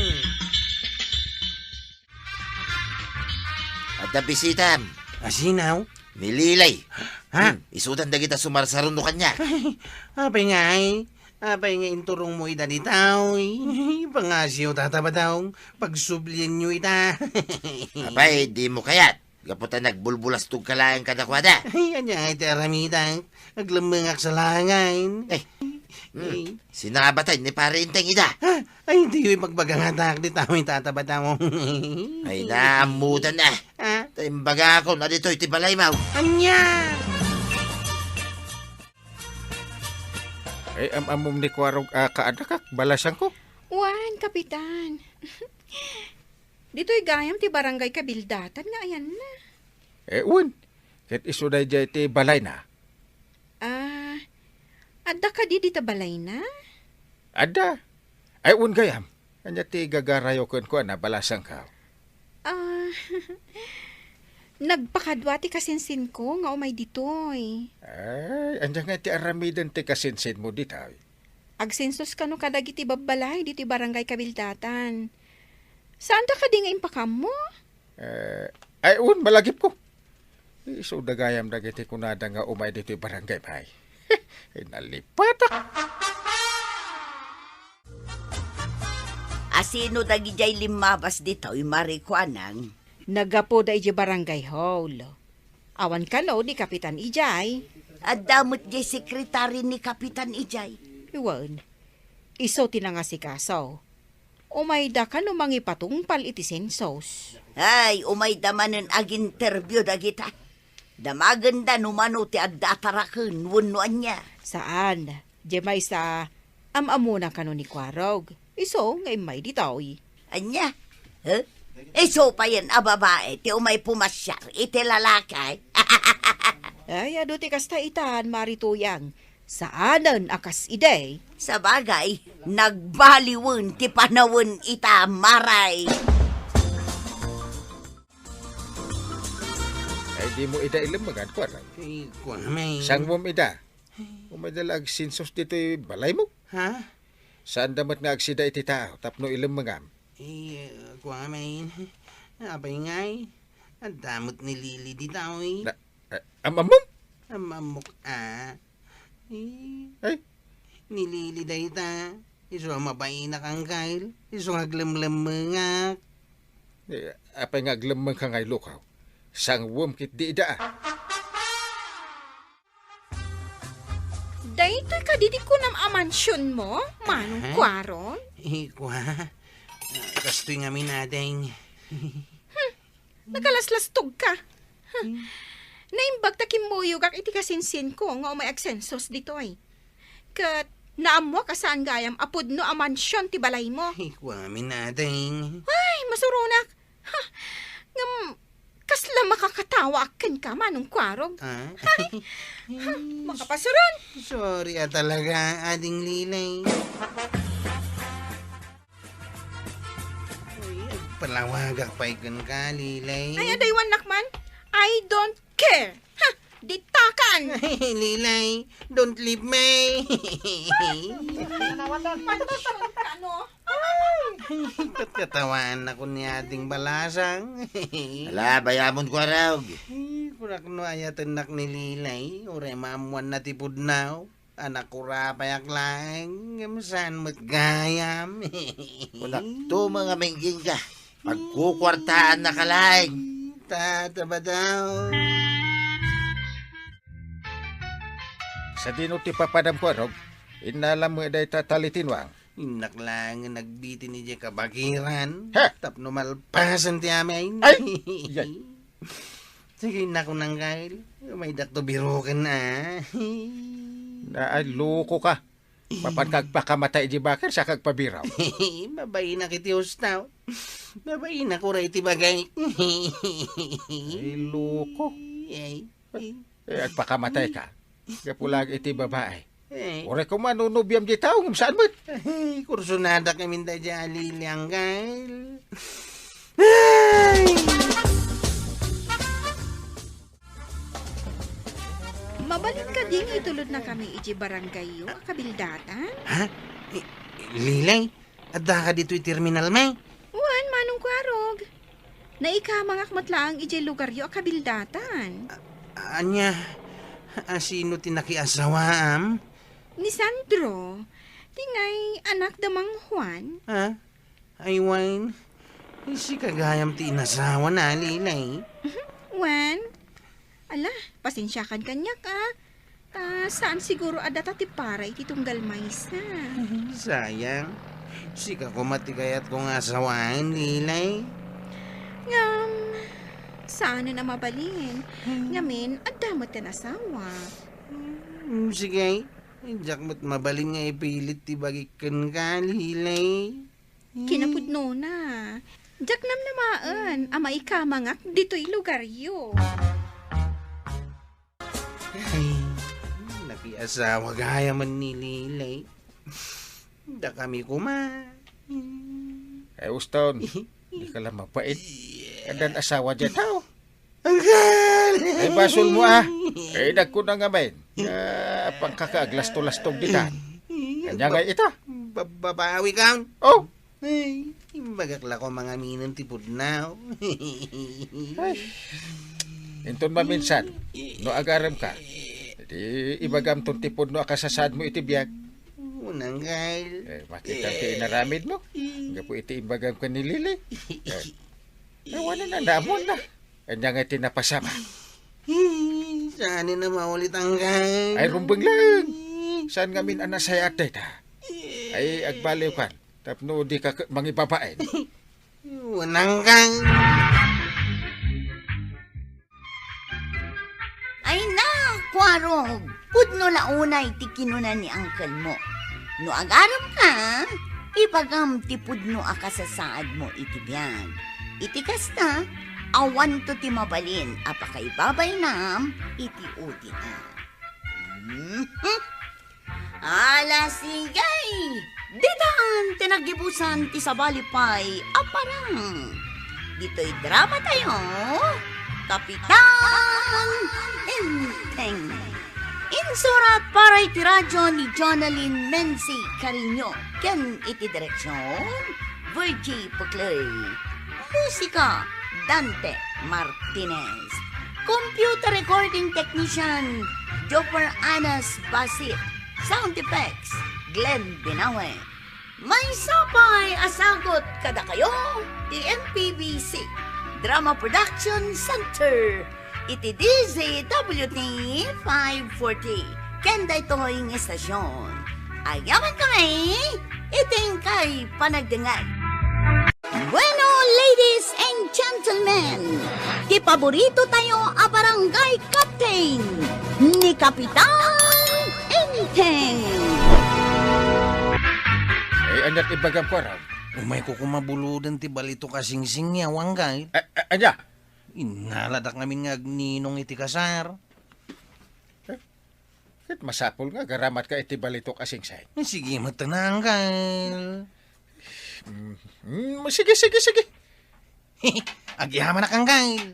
Adda bisitam. Asino? Ni Lilay. Ha? Hmm, isudan dagita sumarsaruno kaniak. Apay ngay? Apay nga inturongmo ida ditoy? Pangasiyo, Tata Badong. Pagsublienyo ita. Apay, dimo kayat. Gapu ta nagbulbulastogka laeng kadakuada. Ay, ania ngay ti aramidak? Aglemmengak sa laengen. Eh, hmm, sinabatay ni Pare Enteng ida. Ha? Ay, diyo ipagbaga nga addaak ditoy, Tata Badong. Ay, naammoda na. Ha? Ta imbagakon a ditoy ti balaymo. Ania? Ay, am-ammom ni Kuarog a kaadakak, balasangko? Wen, Kapitan. Ditoy gayam ti barangay kabildatan nga ayanna. Eh, wen. Ket isu daydiay ti balayna. Ah, adda kadi dita balayna? Adda. Ay, wen gayam. Ania ti gagarayo kenkuana, balasangko? Ah, nagpakadua ti kasinsinko nga umay ditoy. Ay, ania ngay ti aramiden ti kasinsinmo ditoy? Agsensos kano kadagiti babbalay ditoy barangay kabildatan. Saanda kadi nga impakaammo? Eh, ay, un, malagipko. Isuda gayam dagiti kunada nga umay ditoy barangay, bay. Nalipatak. Asino dagidiay limmabas ditoy, Mari Kuanang? Naggapuda idiay barangay hall. Awan kano ni Kapitan Ijay. Adda met diay sekretari ni Kapitan Ijay. Wen, isu ti nangasikaso. Umayda kano mangipatungpal iti sensus. Ay, umayda manen aginterview dagita. Damagenda no mano ti adda ataraken wenno ania. Saan. Diay maysa, am-ammona kano ni Kuarog. Isu nga immay ditoy. Ania? He? Isu payen a babae ti umay pumasiar iti lalaki. Ay, adu ti kasta itan, Mari Tuyang. Saanen a kas idi. Sabagay, nagbaliwen ti panawen ita, Mari. Ay, di mo ida ilemmengan, kuana. Ay, kuana, men. Sanguem ida. Umayda la agsensus ditoy balaymo. Ha? Saanda met nga agsida iti tao tapno ilemmengam. Ay, kuana, men. Apay ngay? Adda met ni Lily ditoy. Na, eh, am-ammom? Am-ammok, a. Eh, Ay? Ni Lily dayta. Isu a mabainak, Angkel. Isu nga aglemlemmengak. Eh, apay nga aglemmengka ngay, Lukaw? Sanguem ketdi ida, a. Daytoy kadi ti kunam a mansionmo, Manong Kuarog? Ay, kua. Kastoy ngamin, ading. Hmm, nakalaslastogka. Huh. Naimbag ta kimmuyogak iti kasinsinko nga umay agsensus ditoy. Ket naammoak a saan gayam a pudno a mansion ti balaymo. Ay, kua ngamin, ading. Ay, masuronak. Ha, ngem, kasla makakatawaak kenka, Manong Kuarog. Ah? Ay, ha, makapasuron. Sorry a talaga, Ading Lily. Ay, agpalawagak pay kenka, Lily. Ay, adaywannak man. I don't care. Ha, ditakan. Lily, don't leave me. Mansion ka, no? Ay, katkatawaan ako ni Ading Balasang. Ala, bayamon, Kuarog. Ay, kunak no ayatennak ni Lily, uray maammuanna ti pudno. Anak, urapayak laeng, ngem saan met gayam. Kunakto, mga mingging ka. Pagkukuartaannaka laeng. Tatabadaw. Sadino ti papadam, Kuarog? Innalam met dayta talitinwang. Innak laeng nga nagbitin idiay kabagiran. Ha? Tapno malpasen ti amin. Ay! Yay. Sige, naku, Angkel. Umaydakto biroken, a. Naay, loko ka. Mapan ka agpakamatay idiay bakir, saan ka agpabiro? Mabainak iti husto. Mabainak uray iti bagik. Ay, loko. Ay. Eh, agpakamatay ka. Gapu la iti babae. Eh. Uray koma no nobiam di tao, ngem saan met? Ay, kursonadak ngamin daydiay a Lily, Angkel. Ay! Mabalin kadi nga itulodnakami idiay barangayyo a kabildatan? Ha? Eh, Lily? Addaka ditoy terminal, me? Wen, Manong Kuarog. Naikamangak met laeng idiay lugaryo a kabildatan. A-, ania, a, sino ti nakiasawaam? Ni Sandro. Ti ngay anak da Mang Juan. Ha? Ay, wen. Sika gayam ti inasawana, Lily. Mhm. Wen. Ala, pasensiakan kaniak, a. Ta saan siguro a data ti para iti tunggal maysa. Sayang. Sika koma ti kayatko nga asawaen, Lily. Ngem, saanen a mabalin. Hmm. Ngamin, adda met ti asawa. Hmm, sige. Diak met mabalin nga ipilit ti bagik kenka, Lily. Kinapudnona, diak namnamaen a maikamangak ditoy lugaryo. Ay, nakiasawa gayam ni Lily. Dakami koma. Ay, Uston, di ka lang mapaid. Addan asawa diay tao. Angkel! Ay, basolmo, a. Ay, dagko na ngamin. A, pangkaka aglasto-lastog ditan. Ania ngay ita? Ba-, babawi ka? Oh. Ay, imbagak la koma nga aminen ti pudno. Ay. Inton maminsan, no agarem ka, di ibagam ton ti pudno a kasasaadmo iti biag. Unang, Angkel. Eh, makitam ti inaramidmo. Gapu iti imbagam ken ni Lily. Eh, Ay, wala na, namon na. Ania ngay ti napasama? Saan na maulit, Angkel? Ay, rumbeng lang. Saan ngamin a nasayaat dayta? Ay, agbaliw kan. Tapno di ka k-, mangibabain. Wen, Angkel. Ay na, Kuarog, pudno la unay ti kinuna ni angkelmo. No agarem ka, ibagam ti pudno a kasasaadmo iti biag. Iti kasta, awanto ti mabalin a pakaibabaynam iti udina. Mhm. Ala sige! Ditan ti naggibusan ti sabali pay a parang. Ditoy drama tayo, Kapitan Enteng. Insurat para iti radyo ni Jonalyn Menzi Cariño ken iti direksyon, Virgie Puclay. Musika, Dante Martinez. Computer recording technician, Jopper Anas Basit. Sound effects, Glenn Binawe. Maysa pay a sagut kadakayo ti M P B C Drama Production Center iti D Z W T five forty. Ken daytoy nga estasyon, agyamankami iti inkay panagdengngeg. Bueno, ladies and gentlemen, ti paborito tayo a barangay captain, ni Kapitan Enteng. Ay, ania't ibagam, Kuarog? Umayko koma buluden ti balitok a singsing, Anggail. A-, a-, ania? Innaladak ngamin nga agninong iti kasar. Eh, ket masapul nga agaramatka iti balitok a singsing. Sige met, Anggail. Mm, mm, sige, sige, sige. Agyamanak, Anggail.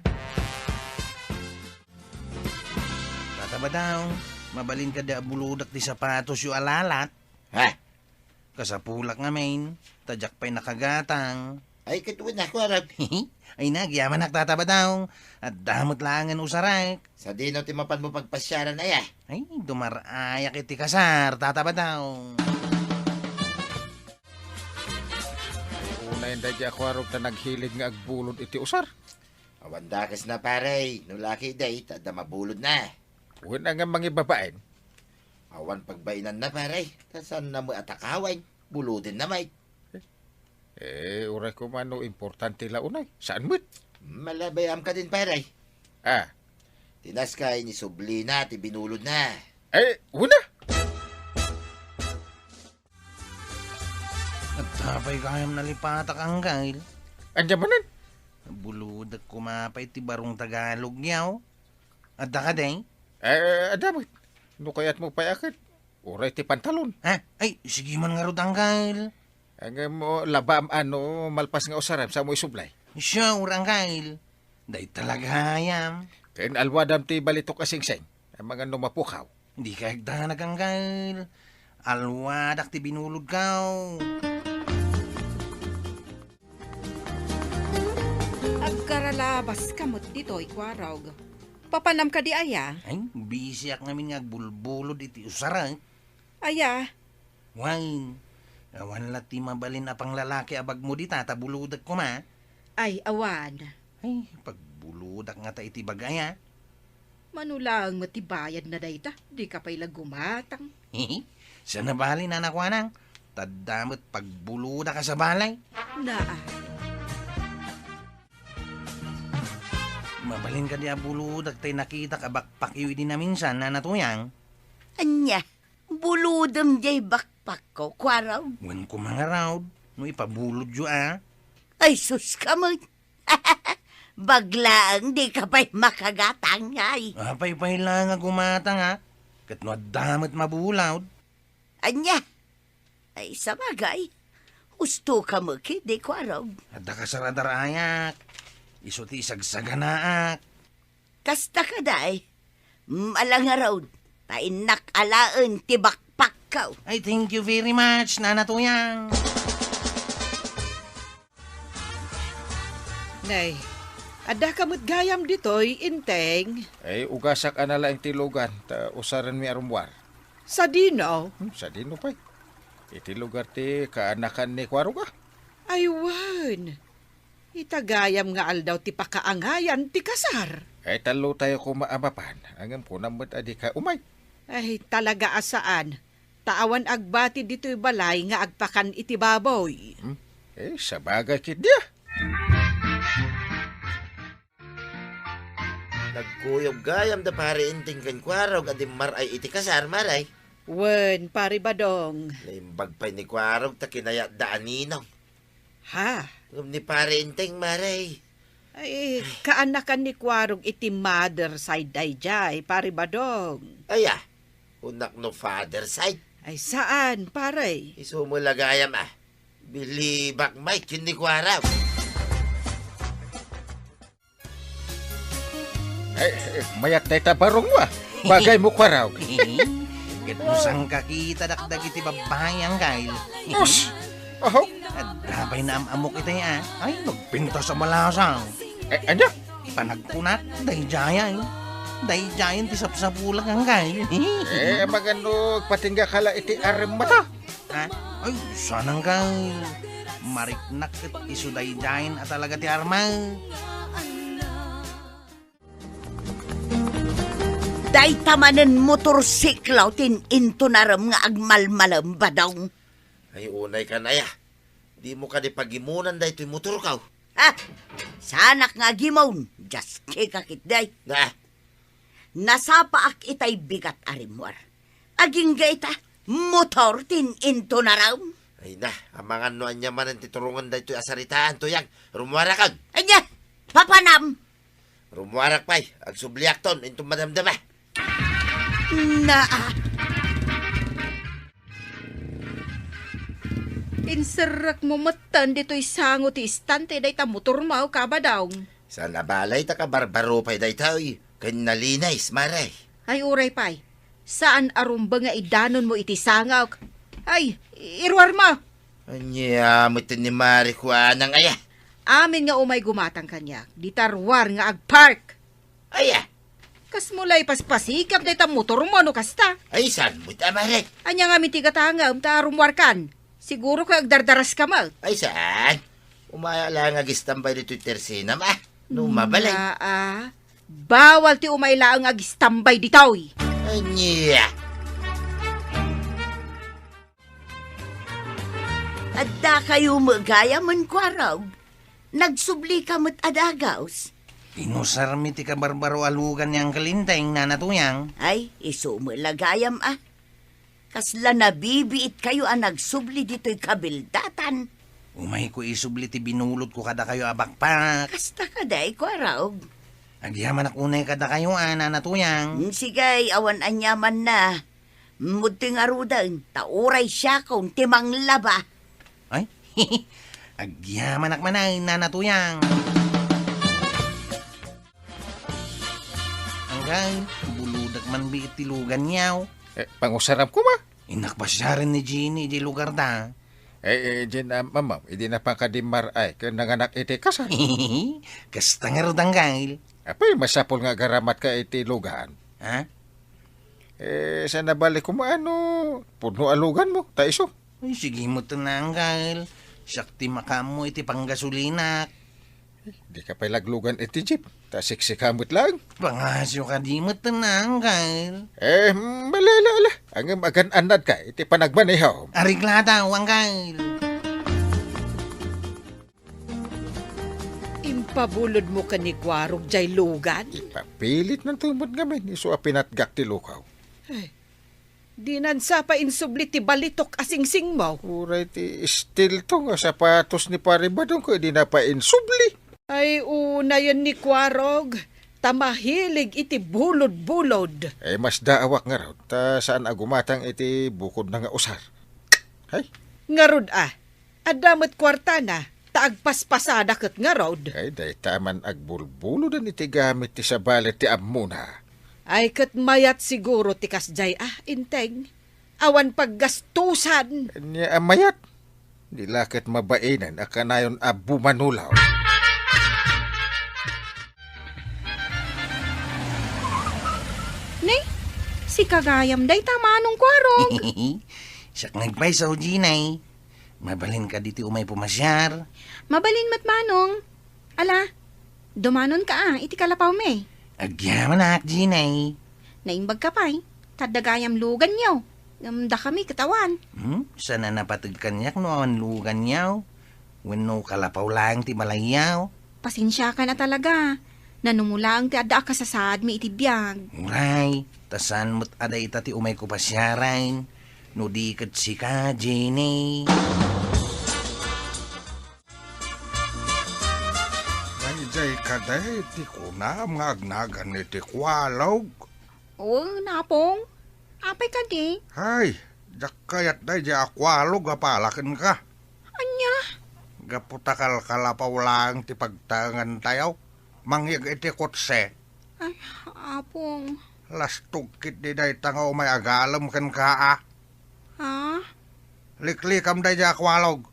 Tata Badong, mabalin kadi a buludak ti sapatosyo a lalat? Ha? Kasapulak ngamin, ta diak pay nakagatang. Ay, ket wen, Kuarog. Ay, nagyamanak, Tata Badong. Adda met laengen usarek. Sadino ti mapanmo pagpasiaran aya? Ay, dumarayak iti kasar, Tata Badong. Ay, unay daydi a Kuarog ta naghilig nga agbulod iti usar. Awan dakesna, pare, no la ketdi, ta adda mabulodna. Wen, ngem mangibabain? Awan pagbainanna, pare, ta saanna met a takawen. Buludenna met. Eh, uray koma no importante la unay. Saan met? Malabay-am kadin, pare. Ah. Ti naskay ni sublina ti binulodna. Eh, wen a. Adda pay gayam nalipatak, Anggail. Ania manen? Buludak koma pay ti barong Tagalogyo. Adda kadi? Eh, adda met. No kayatmo pay a ket, uray ti pantalon. Ha? Ay, sige man ngarud, Anggail. Ngem, o, labaam a no malpas nga usarem, saanmo isublay? Sure, Anggail. Dayta la gayam. Ken alwadam ti balitok a singsing. Amangan no mapukaw. Dika agdanag, Anggail. Alwadak ti binulodko. Agkaralabaska met ditoy, Kuarog. Papanam kadi aya? Ay, bisiak ngamin nga agbulbulod iti usarek. Aya? Wen, awan la ti mabalin a panglalaki a bagmo dita ta bulodek koma. Ay, awan. Ay, pagbuludak ngata iti bag-a aya. Mano laeng met ti bayadna dayta, dika pay la gumatang. Saan a bale, Nana Kuanang, ta adda met pagbuludak a sabali. Naa. Mabalin kadi a buludak tay nakitak a backpackyo idi naminsan, Nana Tuyang? Ania? Bulodem diay backpackko, Kuarog? Wen koma ngarud, no ipabulodyo a. Ay, sus ka met. Bag laeng, dika pay makagatang, ay. Apay pay laeng a gumatang a. Ket no adda met mabulod. Ania? Ay, sabagay. Husto ka met, di, Kuarog? Adda kasar a darayak. Isu ti isagsaganaak. Kasta kadi, ala ngarud, ta innak alaen ti backpackko. Ay, thank you very much, Nana Tuyang. Nay, adda ka met gayam ditoy, Enteng? Ay, ugasak a nalaing ti lugan, ta usarenmi a rummuar. Sadino? Hmm, sadino pay? Iti lugar ti kaanakan ni Kuarog a. Ay, wen. Ita gayam nga aldaw ti pakaangayan ti kasar. Ay, tallotayo koma a mapan, ngem kunam met a dika umay. Ay, talaga a saan. Ta awan agbati ditoy balay nga agpakan iti baboy. Hmm? Eh, sabagay ketdi a. Nagkuyog gayam da Pari Enteng ken Kuarog a dimmar-ay iti kasar, Mare. Wen, Pari Badong. Naimbag pay ni Kuarog ta kinayatda a ninong. Ha? Ngem ni Pare Enteng, Mare. Ay, kaanakan ni Kuarog iti mother side daydiay, Pare Badong. Aya, kunak no father side? Ay, saan, Pare? Isu met la gayam, a. Bilibak met ken ni Kuarog. Ay, ay, mayat dayta barongmo, a. Bagaymo, Kuarog. Ket no saan kakitadak dagiti babbai, Anggail? Us! Aho? Adda pay naam-ammok itay, a. Ay, nagpintas a malasang. Eh, ania? Panagkunak, daydiay. Daydiay ti sapsapulak, Anggail. Eh, magano, patingga ka la iti aremmata? Ha? Ay, saan, Anggail. Mariknak ket isu daydiay a talaga ti arma. Dayta manen motorsiklo ti in-, intonarem nga agmalmalem, Badong. Ay, unay kan aya. Dimo kadi pagimunan daytoy motorko? Ha? Saanak nga agimon? Diaske ka ketdi. Na? Nasapaak itay bigat a rimmuar. Agingga ita, motor ti in-, intonarem. Ay na, amangan no ania manen ti turongen daytoy a saritaan, Tuyang. Rummuarakon. Ania? Papanam! Rummuarak pay, agsubliakton inton madamdama. Naa. Inserrekmo metten ditoy sango ti istante dayta motormo, Kabadong. Saan a balay ta kabarbaro pay daytoy, ken nalinis, Mare. Ay, uray pay. Saan a rumbeng nga idanonmo iti sangok. Ay, iruarmo! Ania met ni Mare Juana nga aya? Amin nga umay gumatang kaniak, dita ruar nga agpark. Aya? Kasmo la ipaspasikam dayta motormo no kasta? Ay, saan met a, Mare? Ania ngamin ti gatangem ta rummuarkan? Siguro ket agdardaraska met. Ay, saan? Umaya laeng agistambay ditoy tersinam, a. No mabalin. Nga, a. Bawal ti umay laeng agistambay ditoy. Ania? Addakayo met gayam, Kuarog. Nagsublika met a dagus. Inusarmi ti kabarbaro a lugan ni Angkel Enteng, Nana Tuyang. Ay, isu met la gayam, a. Kasla nabibiitkayo a nagsubli ditoy kabildatan. Umayko isubli ti binulodko kadakayo a bakpak. Kasta kadi, Kuarog. Agyamanak unay kadakayo a, Nana Tuyang. Hmm, sige, awan aniamanna. Mudti ngaruden, ta uray siakon ti manglaba. Ay, agyamanak manen, Nana Tuyang. Anggaw, buludak man biit ti luganyo. Eh, pangusaram koma? Innak pasiaren ni Jenny idiay lugarda. Eh, eh, Jen, ah, mama, idi napan kadi mar-ay, ken nanganak iti kasar. Kasta ngarud, Anggaw. Apay, masapul nga agaramat ka iti lugan. Ha? Eh, saan a bale koma no pudno a luganmo, ta isu. Ay, sige met, Anggaw. Siak ti makaammo iti panggasolinak. Dika pay laglugan iti jeep, ta siksika met laeng. Pangasio kadi met, Anggaw. Eh, mm, ala, ala, ala. Ngem agan-annad ka iti panagmaneho. Areglada, Anggaw. Impabulodmo ken ni Kuarog jay lugan? Ipapilitnanto met ngamin, isu a pinatgak ti lukaw. Ay, dinan sa pay insubli ti balitok a singsingmo. Uray ti estilto nga sapatos ni Pare Badong ket dina pay insubli. Ay, unayen ni Kuarog, ta mahilig iti bulod-bulod. Eh, masdaawak ngarud, ta saan a gumatang iti bukodna nga usar. Hay? Ngarud a, adda met kuartana, ta agpaspasada ket ngarud. Ay, dayta man agbulbuloden iti gamit ti sabali ti ammona. Ay, ket mayat siguro ti kasjay a, Enteng. Awan paggastusan. Ania a mayat? Di la ket mabainen a kanayon a bumanulaw. Ni, sika gayam dayta, Manong Kuarog. Siak nagpayso, Jenny. Mabalin kadi ti umay pumasiar? Mabalin met, Manong. Ala, dumanon ka a, iti kalapawmi. Agyamanak, Jenny. Naimbag ka pay, ta adda gayam luganyo. Ngem dakami ket awan. Hmm? Saan a napateg kaniak no awan luganyo? Wenno kalapaw laeng ti balayyo? Pasensiakan a talaga. Nanumo laeng ti adda a kasasaadmi iti biag. Uray, ta saan met a dayta ti umayko pasiaren. No di ket sika, Jenny. Diay kadi ti kunam nga agnagan iti kualog? Wen, Apong. Apay kadi? Hay, diak kayat daydiay a kualog a palakenka. Ania? Gapu ta kalkalapaw laeng ti pagtaengantayo. Mangyeg iti kotse. Ay, Apong. Lastog ketdi dayta nga umay agalem kenka a. Ha? Liklikam daydiay a kualog.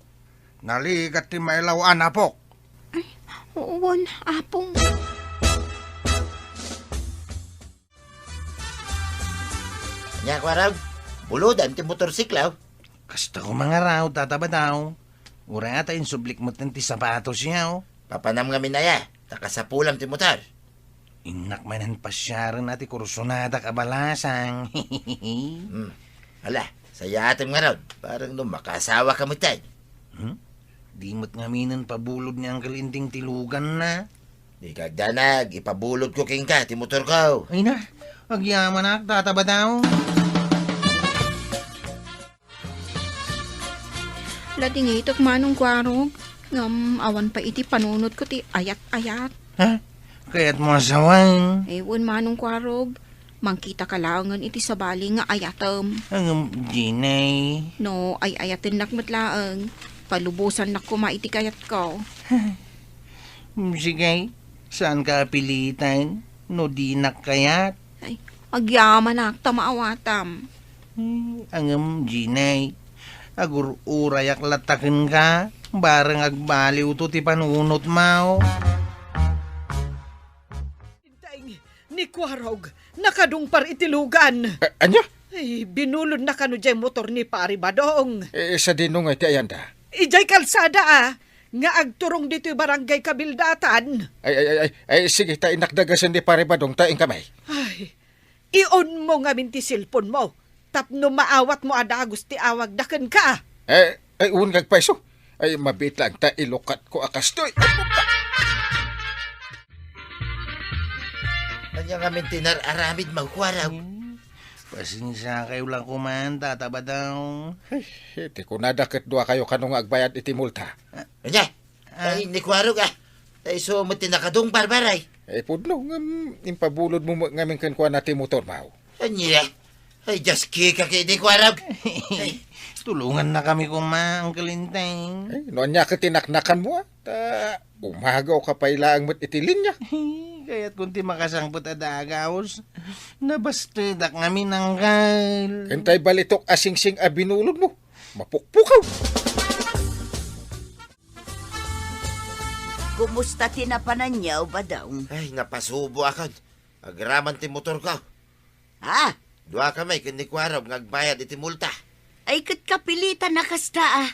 Naligat ti mailaw a napok. Ay, wen, Apong. Ania, Kuarog? Bulodam ti motorsiklo? Kasta koma ngarud, Tata Badaw. Uray ata insublik metten ti sapatos, yaw. Papanam ngamin aya, ta kasapulam ti motor. Innak manen pasiaren a ti kursonadak a balasang. Hmm. Ala, sayatem ngarud. Parang no makaasawa ka metten. Hmm? Di met ngaminen pabulod ni Uncle Inting ti luganna. Di ka agdanag, ipabulodko kenka ti motorko. Ay na, agyamanak, Tata Badaw. Ladingitek, Manong Kuarog, ngem awan pay iti panunotko ti ayat-ayat. Ha? Kayatmo a sawen? Eh, wen, Manong Kuarog. Mangkitaka laengen iti sabali nga ayatem. Ngem, Jinay. No ay-ayatennak met laeng, palubosannak koma iti kayatko. Sige, saanka a pilitan no dinak kayat. Ay, agyamanak ta maawatam. Eh, ngem, Jinay, agur-urayak latta kenka, bareng agbaliwto ti panunotmo. Inteng, ni Kuarog, nakadungpar iti lugan. A-, ania? Ay, binulodna kano diay motor ni Pari Badong. Eh, sadino ngay ti ayanda? Idiay kalsada, a, nga agturong ditoy barangay Kabildatan. Ay, ay, ay, ay, ay, sige, ta innak dagasen ni Pari Badong, ta inkami. Ay, iunmo ngamin ti cellphone mo. Tapno maawatmo a dagus ti awagda kenka. Eh, ay, wen nga agpayso. Ay, mabiit laeng ta ilukatko a kastoy. Ania ngamin ti nar-aramidmo, Kuarog? Hmm, pasensiakayo la koman, Tata Badaw. Ay, ti kunada ket duakayo kano nga agbayad iti multa. Ania? Ah. Ay, ni Kuarog, a. Ta isu met ti nakadungpar, Pari. Ay, pudno, ngem impabulodmo met ngamin kenkuana ti motormo. Ania? Ay, diak kika ketdi, Kuarog. Ay. Tulongannakami koma, Uncle Inteng. Ay, no ania ket ti naknakanmo, a? Ta umagawka pay laeng met iti linya. Kayatko ti makasangpet a dagus. Nabastedak ngamin, Uncle. Ken tay balitok a singsing a binulodmo. Mapukpukaw. Kumusta ti napananyo, Badong? Ay, napasuboakon. Agraman ti motorko. Ha? Duakami ken ni Kuarog nga agbayad iti multa. Ay, ket kapilitan a kasta, a.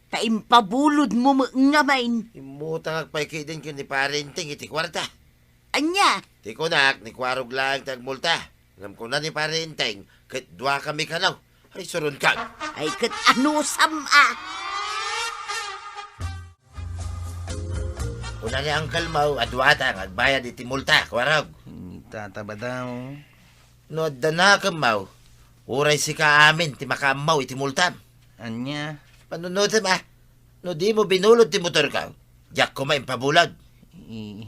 Ta impabulodmo met ngamin. Immutangak pay ketdin ken ni Pari Inteng iti kuarta. Ania? Ti kunak, ni Kuarog laeng ti agmulta. Ngem kuna ni Pari Inteng, ket duakami kano. Ay, suronko. Ay, ket anusam, a? Kuna ni unclemo a duata nga agbayad iti multa, Kuarog. Ni Tata Badaw. No adda nakemmo, uray sika amin ti makaammo iti multam. Ania? Panunotem, a. No dimo binulod ti motorko, diak koma impabulod. I-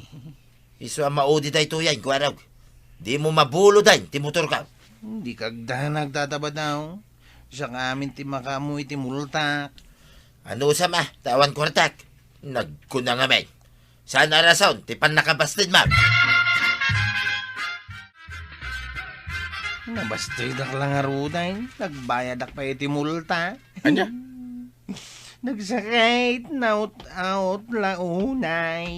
Isu a maudi daytoyen, Kuarog. Dimo mabuloden ti motorko. Dika agdanag, Tata Badaw. Siak amin ti makaammo iti multak. Anusam, a, ta awan kuartak. Nagkuna ngamin. Saan a rason ti pannakabastedmo? Nabastedak la ngaruden. Nagbayadak pay iti multa. Ania? Nagsakit, naut-aut la unay.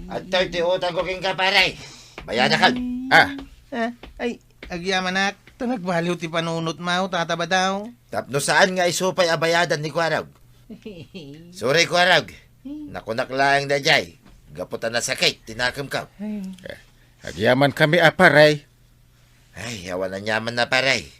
Adtoy ti utangko kenka, pare. Bayadakon. Ah. Ah, ay, agyamanak, ta nagbaliw ti panunotmo, Tata Badaw. Tapno saan nga isu pay a bayadan ni Kuarog. Sorry, Kuarog. Nakunak laeng daydiay. Gapu ta nasakit ti nakemko. Ay. Eh, agyamankami a, pare. Ay, awan aniamanna, pare.